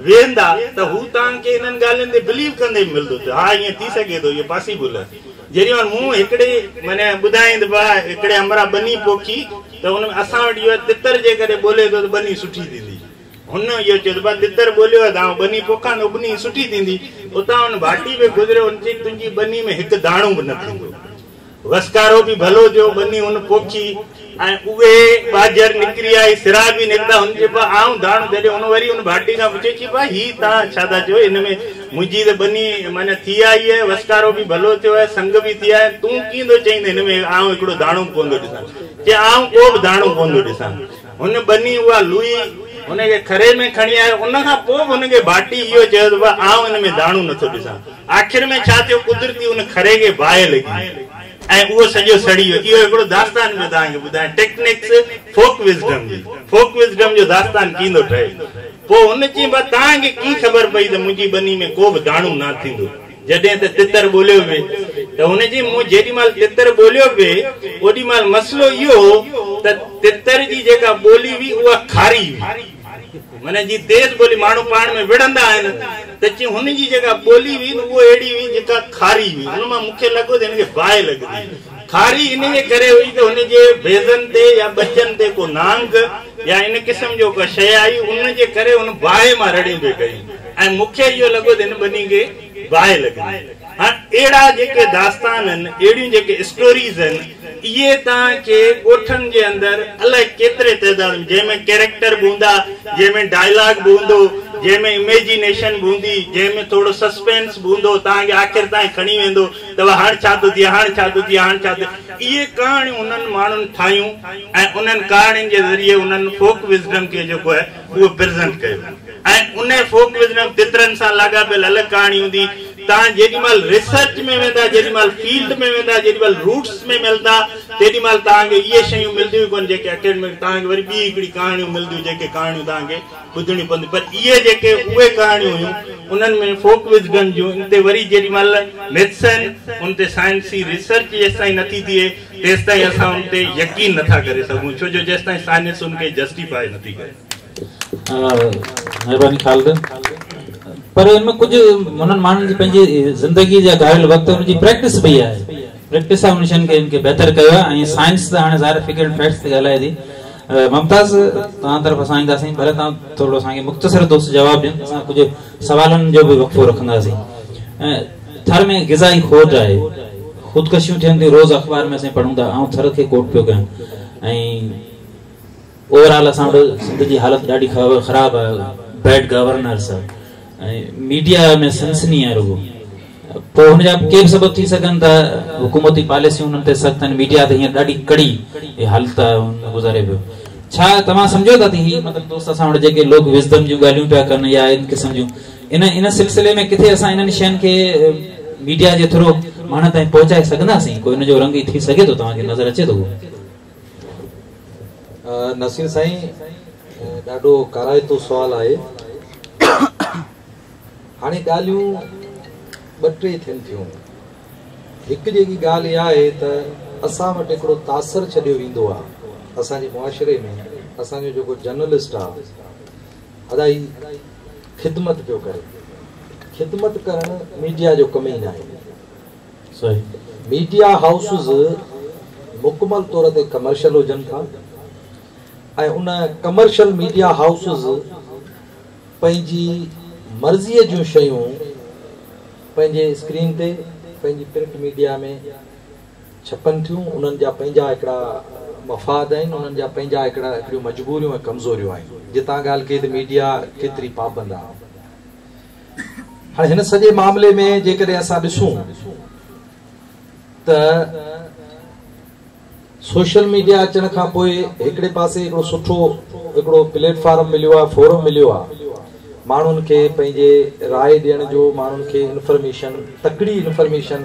ويهندا ته هو توهان کي انهن ڳالهين تي بليو ڪندي به ملندو ته ها ائين ٿي سگهي ٿو اهو پاسيبل آهي جيڏي مهل مون هڪڙي معنيٰ ٻڌائين ته ڀاء هڪڙي همراهه ٻني پوکي ته ان ۾ اسان وٽ اهو آهي تتر جيڪڏهن ٻولي ٿو ته ٻني سٺي ٿيندي هن اهو چيو ته ڀاء تتر ٻوليو آهي ته آئون ٻني پوکان ته ٻني سٺي ٿيندي اتان هن ڀاٽي به گذريو هن چيائين تنهنجي ٻني ۾ هڪ داڻو به نه ٿيندو وسڪارو به ڀلو ٿيو، ٻني هن پوکي ۽ اهي ٻاجهر نڪري آئي، سرا به نڪتا. هن چيو، ڀاء آئون داڻو جڏهن هن وري ان ڀاٽي کان پڇيو، چي ڀاء هي توهان ڇا ٿا چئو، هن ۾ منهنجي ته ٻني معنيٰ ٿي آئي آهي، وسڪارو به ڀلو ٿيو آهي، سنگ به ٿي آيا آهن، تون ڪيئن ٿو چئين ته هن ۾ آئون هڪڙو داڻو به ڪونه ٿو ڏسان؟ چي آئون ڪو به داڻو ڪونه ٿو ڏسان. هن ٻني اها لوئي هن کي کري ۾ کڻي آيو، ان کان پوء به هن کي ڀاٽي اهو چيو ته ڀاء آئون هن ۾ داڻو نٿو ڏسان. آخر ۾ ڇا ٿيو، قدرتي ان کري کي باهه لڳي ۽ اهو سڄو سڙي ويو. اهو هڪڙو داستان پيو توهان کي ٻڌايان ٽيڪنڪس فوڪ وزڊم جي. فوڪ وزڊم جو داستان ڪيئن ٿو ٺهي. پوء هن چيائين ڀاء توهان کي ڪيئن خبر پئي ته منهنجي ٻني ۾ ڪو به داڻو نه ٿيندو. جڏهن ته تتر ٻوليو پئي ته هن چيائين مون جيڏي مهل تتر ٻوليو پئي اوڏي مهل مسئلو اهو هو ته تتر جي جيڪا ٻولي هئي اها کاري هئي معنيٰ جي تيز ٻولي ماڻهو پاڻ ۾ وڙهندا آهن ته چيائين هن جي جيڪا ٻولي هئي نه اهو اهڙي هئي جيڪا کاري هئي ان مان مون کي لڳو ته هن کي باهه لڳندي کاري ان جي ڪري هئي ته هن جي بيضن تي يا ٻچن تي ڪو نانگ يا ان قسم جو ڪا شيء آئي ان جي ڪري هن باهه مان رڙيون پئي ڪيون ۽ مون کي اهو لڳو ته هن ٻني کي باهه لڳندي. هاڻ اهڙا جيڪي داستان آهن، اهڙيون جيڪي اسٽوريز آهن، اهي توهان کي ڳوٺن جي اندر الائي ڪيتري تعداد ۾ جنهن ۾ ڪيريڪٽر به هوندا، جنهن ۾ ڊائلاگ به هوندو، جنهن ۾ اميجينيشن به هوندي، جنهن ۾ ٿورو سسپينس به هوندو، توهان کي آخر تائين کڻي ويندو ته ڀاء هاڻ ڇا ٿو ٿئي، هاڻ ڇا ٿو ٿئي، هاڻ ڇا ٿو ٿئي. اهي ڪهاڻيون انهن ماڻهن ٺاهيون ۽ انهن ڪهاڻين جي ذريعي انهن فوڪ وزڊم کي جيڪو آهي اهو پريزنٽ ڪيو ۽ انهي فوڪ وزڊم تترن سان لاڳاپيل الڳ ڪهاڻي هوندي. توهان جيڏي مهل ريسرچ ۾ ويندا، جيڏي مهل فيلڊ ۾ ويندا، جيڏي مهل روٽس ۾ ملندا، تيڏي مهل توهان کي اهي شيون ملنديون ئي ڪونه جيڪي اڪيڊمڪ توهان کي وري ٻي هڪڙي ڪهاڻيون ملنديون جيڪي ڪهاڻيون توهان کي ٻڌڻيون پونديون پر اهي جيڪي اهي ڪهاڻيون هيون انهن ۾ فوڪ وزڊم جون ان تي وري جيڏي مهل مٿس آهن ان تي سائنسي ريسرچ جيستائين نٿي ٿئي تيستائين اسان ان تي يقين نٿا ڪري سگهون ڇو جو جيستائين سائنس ان کي جسٽيفائي نٿي ڪري. مهرباني خالد پر ان ۾ ڪجهه انهن ماڻهن جي پنهنجي زندگي جا گهاريل وقت ان جي پريڪٽس به آهي پريڪٽس آهي ان شين کي ان کي بهتر ڪيو آهي ۽ سائنس ته هاڻي ظاهر فگر اينڊ فيڪٽس تي ڳالهائي ٿي ممتاز توهان طرف اسان اينداسين ڀلي توهان ٿورو اسان کي مختصر دوست جواب ڏين اسان ڪجهه سوالن جو به وقفو رکنداسين ٿر ۾ غذائي کوٽ آهي خودڪشيون ٿين ٿيون روز اخبار ۾ اسين پڙهون ٿا آئون ٿر کي ڪوٽ پيو ڪيان ۽ اوور آل اسان وٽ سنڌ جي حالت ڏاڍي خراب آهي، بيڊ گورننس آهي ۽ ميڊيا ۾ سنسني آهي رڳو. پوء هن جا ڪي به سبب ٿي سگهن ٿا، حڪومتي پاليسيون انهن تي سخت آهن، ميڊيا ته هينئر ڏاڍي ڪڙي حالت آهي ان ۾ گذاري پيو. ڇا توهان سمجهو ٿا ته هي مطلب دوست اسان وٽ جيڪي لوڪ وزڊم جون ڳالهيون پيا ڪن يا ان قسم جون ان ان سلسلي ۾ ڪٿي اسان انهن شين کي ميڊيا جي ٿرو ماڻهن تائين پهچائي سگهنداسين؟ ڪو ان جو رنگ ٿي سگهي ٿو؟ توهان کي نظر اچي ٿو؟ نصير سائين، ڏاڍو ڪارائتو سوال آهي. هاڻي ڳالهيون ٻه ٽي ٿين ٿيون. هڪ جيڪي ڳالهه اها آهي ته اسان وٽ هڪڙو تاثر ڇڏيو ويندو آهي اسان جي معاشري ۾، اسان جو جيڪو جرنلسٽ آهي ادا هي خدمت پيو ڪري. خدمت ڪرڻ ميڊيا جو ڪم ئي ناهي. ميڊيا هائوسز مڪمل طور تي ڪمرشل هجن ٿا ۽ ان ڪمرشل ميڊيا هائوسز پنهنجي مرضيء جون شيون پنهنجي اسڪرين تي پنهنجي پرنٽ ميڊيا ۾ ڇپن ٿيون. انهن جا پنهنجا هڪڙا مفاد آهن، انهن جا پنهنجا هڪڙا هڪڙيون مجبوريون ۽ ڪمزوريون آهن. جتان ڳالهه ڪئي ته ميڊيا ڪيتري پابند آهي. هاڻي هن سڄي معاملي ۾ جيڪڏهن اسان ڏسون ته سوشل ميڊيا اچڻ کان پوء هڪڙي پاسي هڪڙو سٺو هڪڙو پليٽ فارم مليو آهي، فورم مليو آهي ماڻهن کي پنهنجي راء ڏيڻ جو، ماڻهن کي انفارميشن، تڪڙي انفارميشن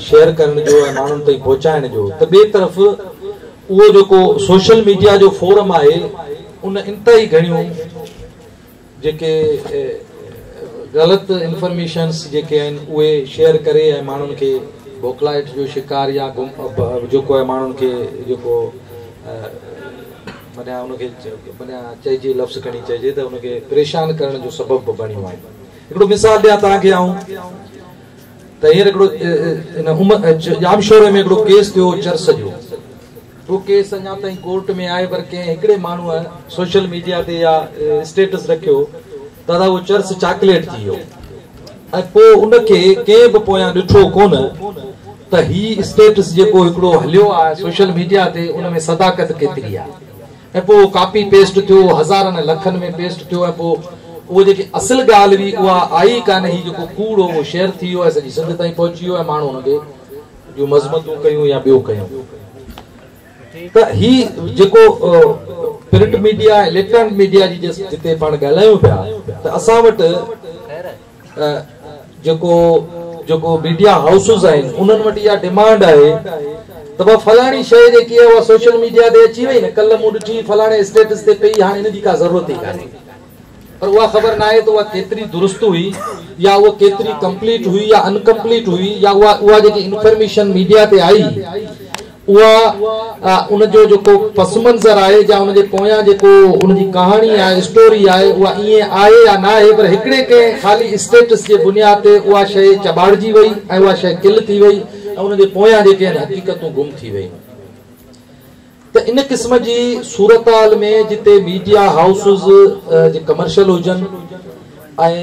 شيئر ڪرڻ جو ۽ ماڻهن تائين پهچائڻ جو، ته ٻئي طرف اهو جيڪو سوشل ميڊيا جو فورم آهي ان انتهائي گهڻيون جيڪي غلط انفارميشنس جيڪي آهن اهي شيئر ڪري ۽ ماڻهن کي بوکلائٽ جو شڪار يا جيڪو آهي ماڻهن کي جيڪو معنيٰ ان کي معنيٰ چئجي لفظ کڻي چئجي ته ان کي پريشان ڪرڻ جو سبب به بڻيون آهن. هڪڙو مثال ڏيان توهان کي آئون ته هينئر هڪڙو ڄامشوري ۾ هڪڙو ڪيس ٿيو چرس جو. اهو ڪيس اڃا تائين ڪورٽ ۾ آهي پر ڪنهن هڪڙي ماڻهوء سوشل ميڊيا تي يا اسٽيٽس رکيو ته ادا اهو چرس چاڪليٽ ٿي ويو ۽ پوء ان کي ڪنهن به پويان ڏٺو ڪونه ته هي اسٽيٽس جيڪو هڪڙو هليو آهي سوشل ميڊيا تي ان ۾ صداقت ڪيتري آهي ۽ پوء اهو ڪاپي پيسٽ ٿيو هزارن ۽ لکن ۾ پيسٽ ٿيو ۽ پوء اهو جيڪي اصل ڳالهه هئي اها آئي ڪانه، هي جيڪو ڪوڙ هو اهو شيئر ٿي ويو ۽ سڄي سنڌ تائين پهچي ويو ۽ ماڻهو ان کي جون مذمتون ڪيون يا ٻيو ڪيون. ته هي جيڪو پرنٽ ميڊيا ۽ اليڪٽرانڪ ميڊيا جي جتي پاڻ ڳالهايون پيا ته اسان وٽ جيڪو جيڪو ميڊيا هائوسز آهن انهن وٽ اها ڊمانڊ آهي ته ڀا فلاڻي شيء جيڪي آهي اها سوشل ميڊيا تي اچي وئي نه، ڪلهه مون ڏٺي فلاڻي اسٽيٽس تي پئي، هاڻي ان جي ڪا ضرورت ئي ڪانهي. پر اها خبر ناهي ته اها ڪيتري درست هئي يا اها ڪيتري ڪمپليٽ هئي يا انڪمپليٽ هئي يا اها اها جيڪي انفارميشن ميڊيا تي آئي اها ان جو جيڪو پس منظر آهي يا ان جي پويان جيڪو ان جي ڪهاڻي آهي، اسٽوري آهي، اها ائين آهي يا ناهي، پر هڪڙي ڪنهن خالي اسٽيٽس جي بنياد تي اها شيء چٻاڙجي وئي ۽ اها شيء ڪل ٿي وئي ۽ ان جي پويان جيڪي آهن حقيقتون گم ٿي ويون. ته ان قسم جي صورتحال ۾ جتي ميڊيا هائوسز جي ڪمرشل هجن ۽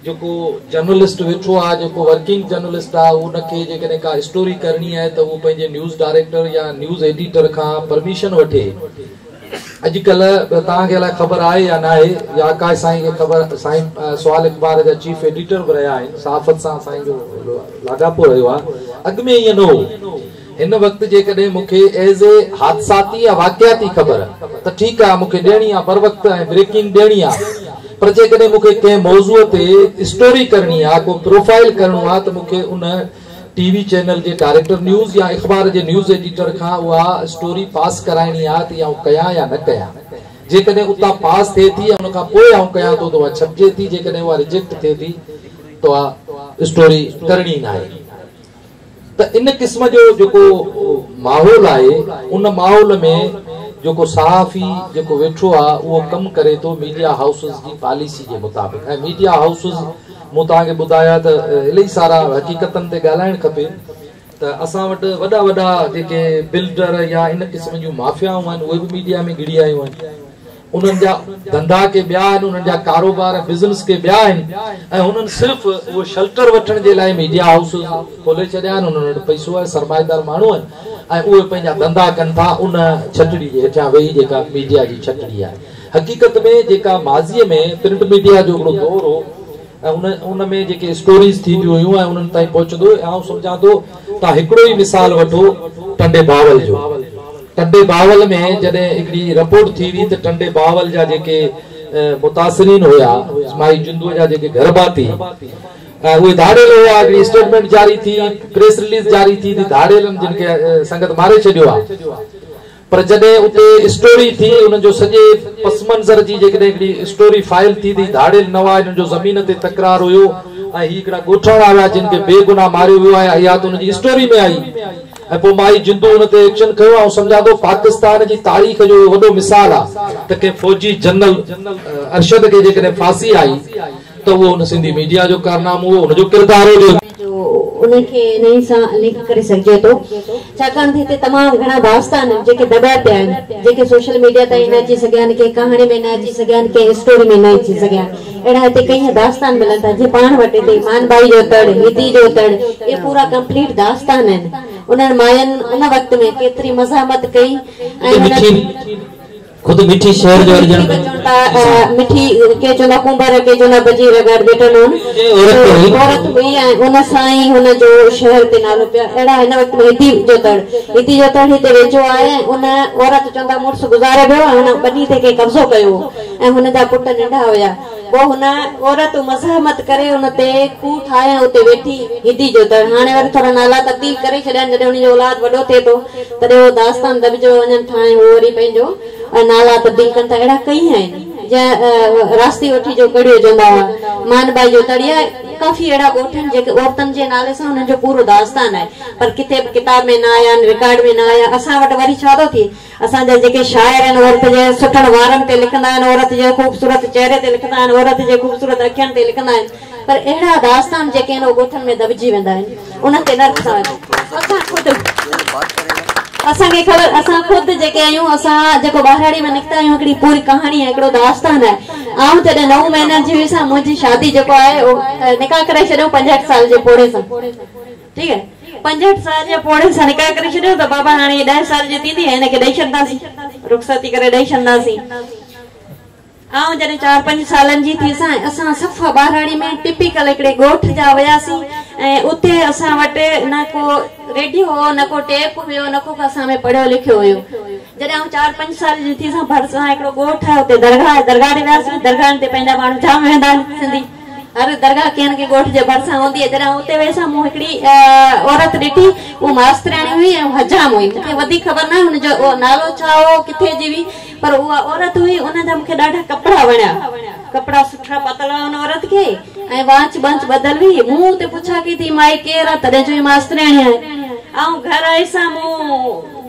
جيڪو جرنلسٽ ويٺو آهي، جيڪو ورڪنگ جرنلسٽ آهي، ان کي جيڪڏهن ڪا اسٽوري ڪرڻي آهي ته هو پنهنجي نيوز ڊائريڪٽر يا نيوز ايڊيٽر کان پرميشن وٺي. اڄڪلهه توهان کي الائي خبر آهي يا ناهي يا آڪاش سائين کي خبر، سائين سوال اخبار جا چيف ايڊيٽر به رهيا آهن، صحافت سان سائين جو لاڳاپو رهيو آهي، اڳ ۾ ائين نه هو. هن وقت جيڪڏهن مون کي ايز اي حادثاتي يا واقعاتي خبر ته ٺيڪ آ مون کي ڏيڻي آ بروقت ۽ بريڪنگ ڏيڻي آ پر جيڪڏهن مون کي ڪنهن موضوع تي اسٽوري ڪرڻي آ ڪو پروفائيل ڪرڻو آ ته مون کي ان ٽي وي چينل جي ڊائريڪٽر نيوز يا اخبار جي نيوز ايڊيٽر کان اها اسٽوري پاس ڪرائڻي آ ته آئون ڪيان يا نه ڪيان. جيڪڏهن اتان پاس ٿئي ٿي ۽ ان کان پوء آئون ڪيان ٿو ته اها ڇپجي ٿي جيڪڏهن اها رجيڪٽ ٿئي ٿي ته اها اسٽوري ڪرڻي ناهي. ته ان قسم جو جيڪو ماحول آهي ان ماحول ۾ جيڪو صحافي جيڪو ويٺو آهي اهو ڪم ڪري ٿو ميڊيا هائوسز جي پاليسي جي مطابق ۽ ميڊيا هائوسز مون توهان کي ٻڌايا ته الاهي سارا حقيقتن تي ڳالهائڻ کپي ته اسان وٽ وڏا وڏا جيڪي بلڊر يا ان قسم جون مافيائون آهن اهي به ميڊيا ۾ گهڙي آيون آهن. انهن جا ڌنڌا ڪي ٻيا آهن، انهن جا ڪاروبار ۽ بزنس ڪي ٻيا آهن ۽ هنن صرف اهو شيلٽر وٺڻ جي لاء ميڊيا هائوسز کولي ڇڏيا آهن، انهن وٽ پئسو آهي، سرمائيدار ماڻهو آهن، ۽ اهي پنهنجا ڌنڌا ڪن ٿا ان ڇٽڙي جي هيٺيان ويهي جيڪا ميڊيا جي ڇٽڙي آهي. حقيقت ۾ جيڪا ماضيء ۾ پرنٽ ميڊيا جو هڪڙو دور هو ۽ ان ان ۾ جيڪي اسٽوريز ٿينديون هيون ۽ انهن تائين پهچندو هو آئون سمجهان ٿو توهان هڪڙو ئي مثال وٺو ٽنڊي بهاول جو ٽنڊي بهاول ۾ جڏهن هڪڙي رپورٽ ٿي هئي ته ٽنڊي بهاول جا جيڪي متاثرين هيا مائي جندوء جا جيڪي گهر ڀاتي ۽ اهي ڌاڙيل هيا هڪڙي اسٽيٽمينٽ جاري ٿي پريس رليز جاري ٿي ته ڌاڙيلن جن کي سنگت ماري ڇڏيو آهي پر جڏهن اتي اسٽوري ٿي انهن جو سڄي پس منظر جي جيڪڏهن هڪڙي اسٽوري فائل ٿي ته هي ڌاڙيل نه هئا انهن جو زمين تي تڪرار هيو ۽ هي هڪڙا ڳوٺاڻا هيا جن کي بي گناهه ماريو ويو آهي اها ته ان جي اسٽوري ۾ آئي ۽ پوء مائي جندو ان تي ايڪشن کنيو آئون سمجهان ٿو پاڪستان جي تاريخ جو اهو وڏو مثال آهي ته ڪنهن فوجي جنرل ارشد کي جيڪڏهن ڦاسي آئي ته اهو ان سنڌي ميڊيا جو ڪارنامو هو ان جو ڪردار هو جو. جو ان کي انهي سان لنڪ ڪري سگهجي ٿو ڇاڪاڻ ته هتي تمام گهڻا داستان آهن جيڪي دٻيا پيا آهن جيڪي سوشل ميڊيا تائين نه اچي سگهيا آهن ڪنهن ڪهاڻي ۾ نه اچي سگهيا آهن ڪنهن اسٽوري ۾ نه اچي سگهيا آهن اهڙا هتي ڪئين داستان ملن ٿا جيئن پاڻ وٽ هتي مان ٻائي جو تڙ هدي جو تڙ اهي پورا ڪمپليٽ داستان آهن انهن ماين ان وقت ۾ ڪيتري مزاحمت ڪئي ۽ هنن خود مٺي شهر جو اڏجڻ به مٺي ڪي چوندا ڪنڀر ڪي چوندا بجير گهر بيٺل هن عورت هئي ۽ ان سان ئي هن جو شهر تي نالو پيو اهڙا هن وقت ۾ هتي جو تڙ هتي جو تڙ هتي ويجهو آهي ۽ ان عورت چوندا مڙس گذاري ويو ۽ هن ٻني تي ڪنهن قبضو ڪيو هو ۽ هن جا پٽ ننڍا هيا پوء هن عورت مزاحمت ڪري ان تي کوهه ٺاهي ۽ اتي ويٺي هدي جو تڙ هاڻي وري ٿورا نالا تبديل ڪري ڇڏيا آهن جڏهن ان جو اولاد وڏو ٿئي ٿو تڏهن اهو داستان دٻجيو وڃن ٿا ۽ هو وري پنهنجو نالا تبديل ڪن ٿا اهڙا ڪئين آهن جيئن راستي وٺي جو ڪڙيو چوندا هئا مان ٻائي جو تڙ يا ڪافي اهڙا ڳوٺ آهن جيڪي عورتن جي نالي سان انهن جو پورو داستان آهي پر ڪٿي به ڪتاب ۾ نه آيا آهن رڪارڊ ۾ نه آيا اسان وٽ وري ڇا ٿو ٿئي اسان جا جيڪي شاعر آهن عورت جي سٺن وارن تي لکندا آهن، عورت جي خوبصورت چهري تي لکندا آهن، عورت جي خوبصورت اکين تي لکندا آهن پر اهڙا داستان جيڪي آهن اهي ڳوٺن ۾ دٻجي ويندا آهن انهن تي نه رکندا آهن. اسان خود اسان کي خبر اسان خود جيڪي آهيون اسان جيڪو ٻهراڙي ۾ نڪتا آهيون هڪڙي پوري ڪهاڻي آهي هڪڙو داستان آهي آئون جڏهن نو مهينن جي هيس منهنجي شادي جيڪو آهي نڪاح ڪرائي ڇڏيو 65 سال جي پوڙهي سان. ٺيڪ آهي 65 سال جي پوڙهي سان نڪاح ڪري ڇڏيو ته بابا هاڻي هي 10 سال جي ٿيندي هن کي ڏئي ڇڏنداسين رخصتي ڪري ڏئي ڇڏنداسين آئون جڏهن 4 5 سالن جي ٿيس ۽ اسان صفا ٻهراڙي ۾ ٽپيڪل هڪڙي ڳوٺ جا هياسين ۽ اتي اسان وٽ نه ڪو ريڊيو هو نه ڪو ٽيپ هيو نه ڪو اسان ۾ پڙهيو لکيو هيو جڏهن آئون 4 5 سال جي ٿيس ڀرسان هڪڙو ڳوٺ آهي اتي درگاهه آهي درگاهه تي وياسين درگاهن تي پنهنجا ماڻهو جام ويندا آهن سنڌي هر درگاهه ڪنهن نه ڪنهن ڳوٺ جي ڀرسان هوندي آهي. جڏهن آئون اتي ويس مون هڪڙي عورت ڏٺي. اها ماسترياڻي هئي ۽ حجام هئي. مون کي وڌيڪ خبر ناهي هن جو نالو ڇا هو، ڪٿي جي هئي، پر اها عورت هئي. ان جا مون کي ڏاڍا ڪپڙا وڻيا. ڪپڙا سٺا پاتل هئا ان عورت کي ۽ واچ ٻانچ ٻڌل هئي. مون اتي پڇا ڪئي ته هي مائي ڪير آهي؟ تڏهن چيو هي ماسترياڻي آهي. آئون گهر آيس مون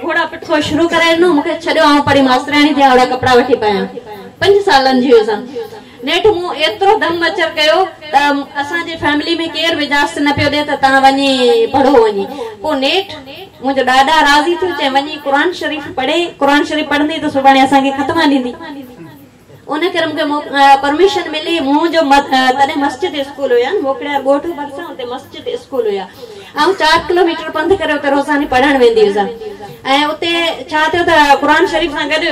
گهوڙا پٺو شروع ڪري ڏنو. مون کي ڇڏيو آئون پڙهي ماسترياڻي ٿيان اهڙا ڪپڙا وٺي پايان. 5 سالن جي هيس. نيٺ مون ايترو دم مچر ڪيو ته اسان جي فيملي ۾ ڪير به اجازت نه پيو ڏي ته توهان وڃي پڙهو وڃي. پوء نيٺ منهنجو ڏاڏا راضي ٿيو چيائين وڃي قرآن شريف پڙهي قرآن شريف پڙهندي ته سڀاڻي اسان کي ختما ڏيندي. ان ڪري مون کي پرميشن ملي. منهنجو تڏهن مسجد اسڪول هيا نه موڪڙيار ڳوٺ ڀرسان اتي مسجد اسڪول هيا. آئون 4 ڪلوميٽر پنڌ ڪري اتي روزاني پڙهڻ ويندي هيس ۽ اتي ڇا ٿيو ته قرآن شريف سان گڏ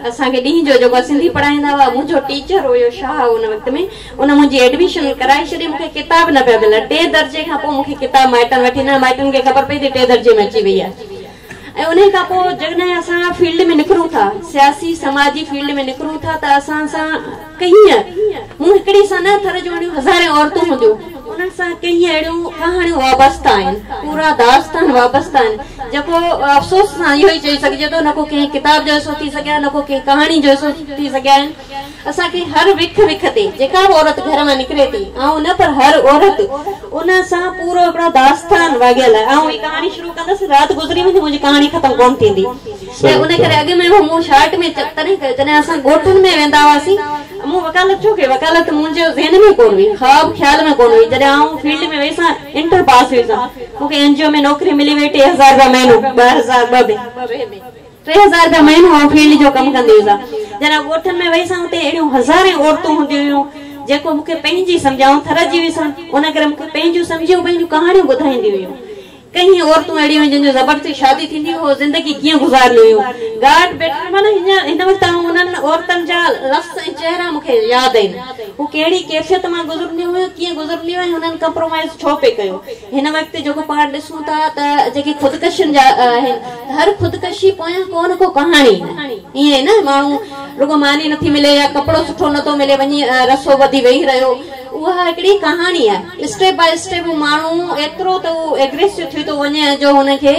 اسان کي ڏينهن جو جيڪو سنڌي پڙهائيندا هئا منهنجو ٽيچر هيو شاهه ان وقت ۾ ان منهنجي ايڊميشن ڪرائي ڇڏي مون کي ڪتاب نه پيا ملن ٽئين درجي کان پوء مون کي ڪتاب مائٽن وٺي ڏنا مائٽن کي خبر پئي ته ٽئين درجي ۾ اچي وئي آهي ۽ انهي کان پوء جڏهن اسان فيلڊ ۾ نڪرون ٿا سياسي سماجي فيلڊ ۾ نڪرون ٿا ته اسان سان ڪيئي مون هڪڙي سان نه ٿر جون اهڙيون هزارين عورتون هونديون انهن سان ڪيئي اهڙيون ڪهاڻيون وابسته آهن پورا داستان وابسته آهن جيڪو افسوس سان اهو ئي چئي سگهجي ٿو نه ڪو ڪنهن ڪتاب جو حصو ٿي سگهيا نه ڪو ڪنهن ڪهاڻي جو حصو ٿي سگهيا آهن اسان کي هر وک وک تي جيڪا به عورت گهر مان نڪري ٿي آئون نه پر هر عورت ان سان پورو هڪڙو داستان واڳيل آهي آئون هي ڪهاڻي شروع ڪندس رات گذري ويندي منهنجي ڪهاڻي ختم ڪونه ٿيندي ۽ ان ڪري اڳ ۾ به مون شارٽ ۾ تڏهن ڪيو جڏهن اسان ڳوٺن ۾ ويندا هئاسين مون وڪالت ڇو ڪئي وڪالت منهنجي ذهن ۾ ڪونه هئي خواب خيال ۾ ڪونه هئي جڏهن آئون فيلڊ ۾ ويس انٽر پاس هيس مون کي اين جي او ۾ نوڪري ملي وئي 3000 رپيا مهينو 2002 ۾ 3000 رپيا مهينو آئون فيلڊ جو ڪم ڪندي هيس. جڏهن ڳوٺن ۾ ويس اتي اهڙيون هزارين عورتون هونديون هيون جيڪو مون کي پنهنجي سمجهيا آئون ٿر جي هيس ان ڪري مون کي پنهنجون سمجهي هو پنهنجون ڪهاڻيون ٻڌائينديون هيون. ڪئين عورتون اهڙيون هيون جن جو زبردستي شادي ٿيندي هو زندگي ڪيئن گذارنديون هيون. گهاٽ بيٺل معنيٰ هن وقت آئون انهن عورتن جا لفظ ۽ چهرا مون کي ياد آهن. هو ڪهڙي ڪيفيت مان گذرنديون هيون، ڪيئن گذرنديون هيون ۽ هنن ڪمپرومائيز ڇو پئي ڪيو. هن وقت جيڪو پاڻ ڏسون ٿا ته جيڪي خودڪشين جا آهن ته هر خودڪشي پويان ڪو نه ڪو ڪهاڻي آهي. ائين نه ماڻهو رڳو ماني نٿي ملي يا ڪپڙو سٺو نٿو ملي وڃي رسو ٻڌي ويهي رهيو. اها هڪڙي ڪهاڻي آهي. اسٽيپ باء اسٽيپ هو ماڻهو ايترو ته هو ايگريسو ٿي ٿو وڃي جو هن کي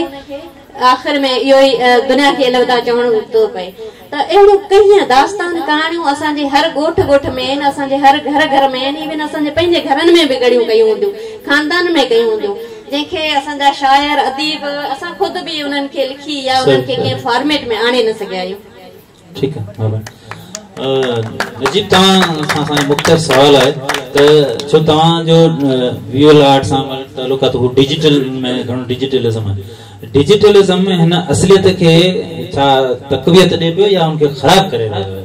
آخر ۾ اهو ئي دنيا کي الوداع چوڻو ٿو پئي ته اهڙيون ڪئين داستان ڪهاڻيون اسان جي هر ڳوٺ ڳوٺ ۾ آهن اسان جي هر گهر گهر ۾ آهن ايون اسان جي پنهنجي گهرن ۾ به گهڙيون ڪيون هونديون خاندان ۾ ڪيون هونديون جنهن کي اسان جا شاعر اديب اسان خود به انهن کي لکي يا انهن کي ڪنهن فارميٽ ۾ آڻي نه سگهيا آهيون. ٺيڪ آ مهرباني نجيب توهان سان اسان جو مختصر سوال آهي ته ڇو توهان جو ويزوئل آرٽ سان تعلق آهي ته هو ڊجيٽل ۾ گهڻو ڊجيٽلزم آهي ڊجيٽلزم هن اصليت کي ڇا تقويت ڏي پيو يا ان کي خراب ڪري رهيو آهي؟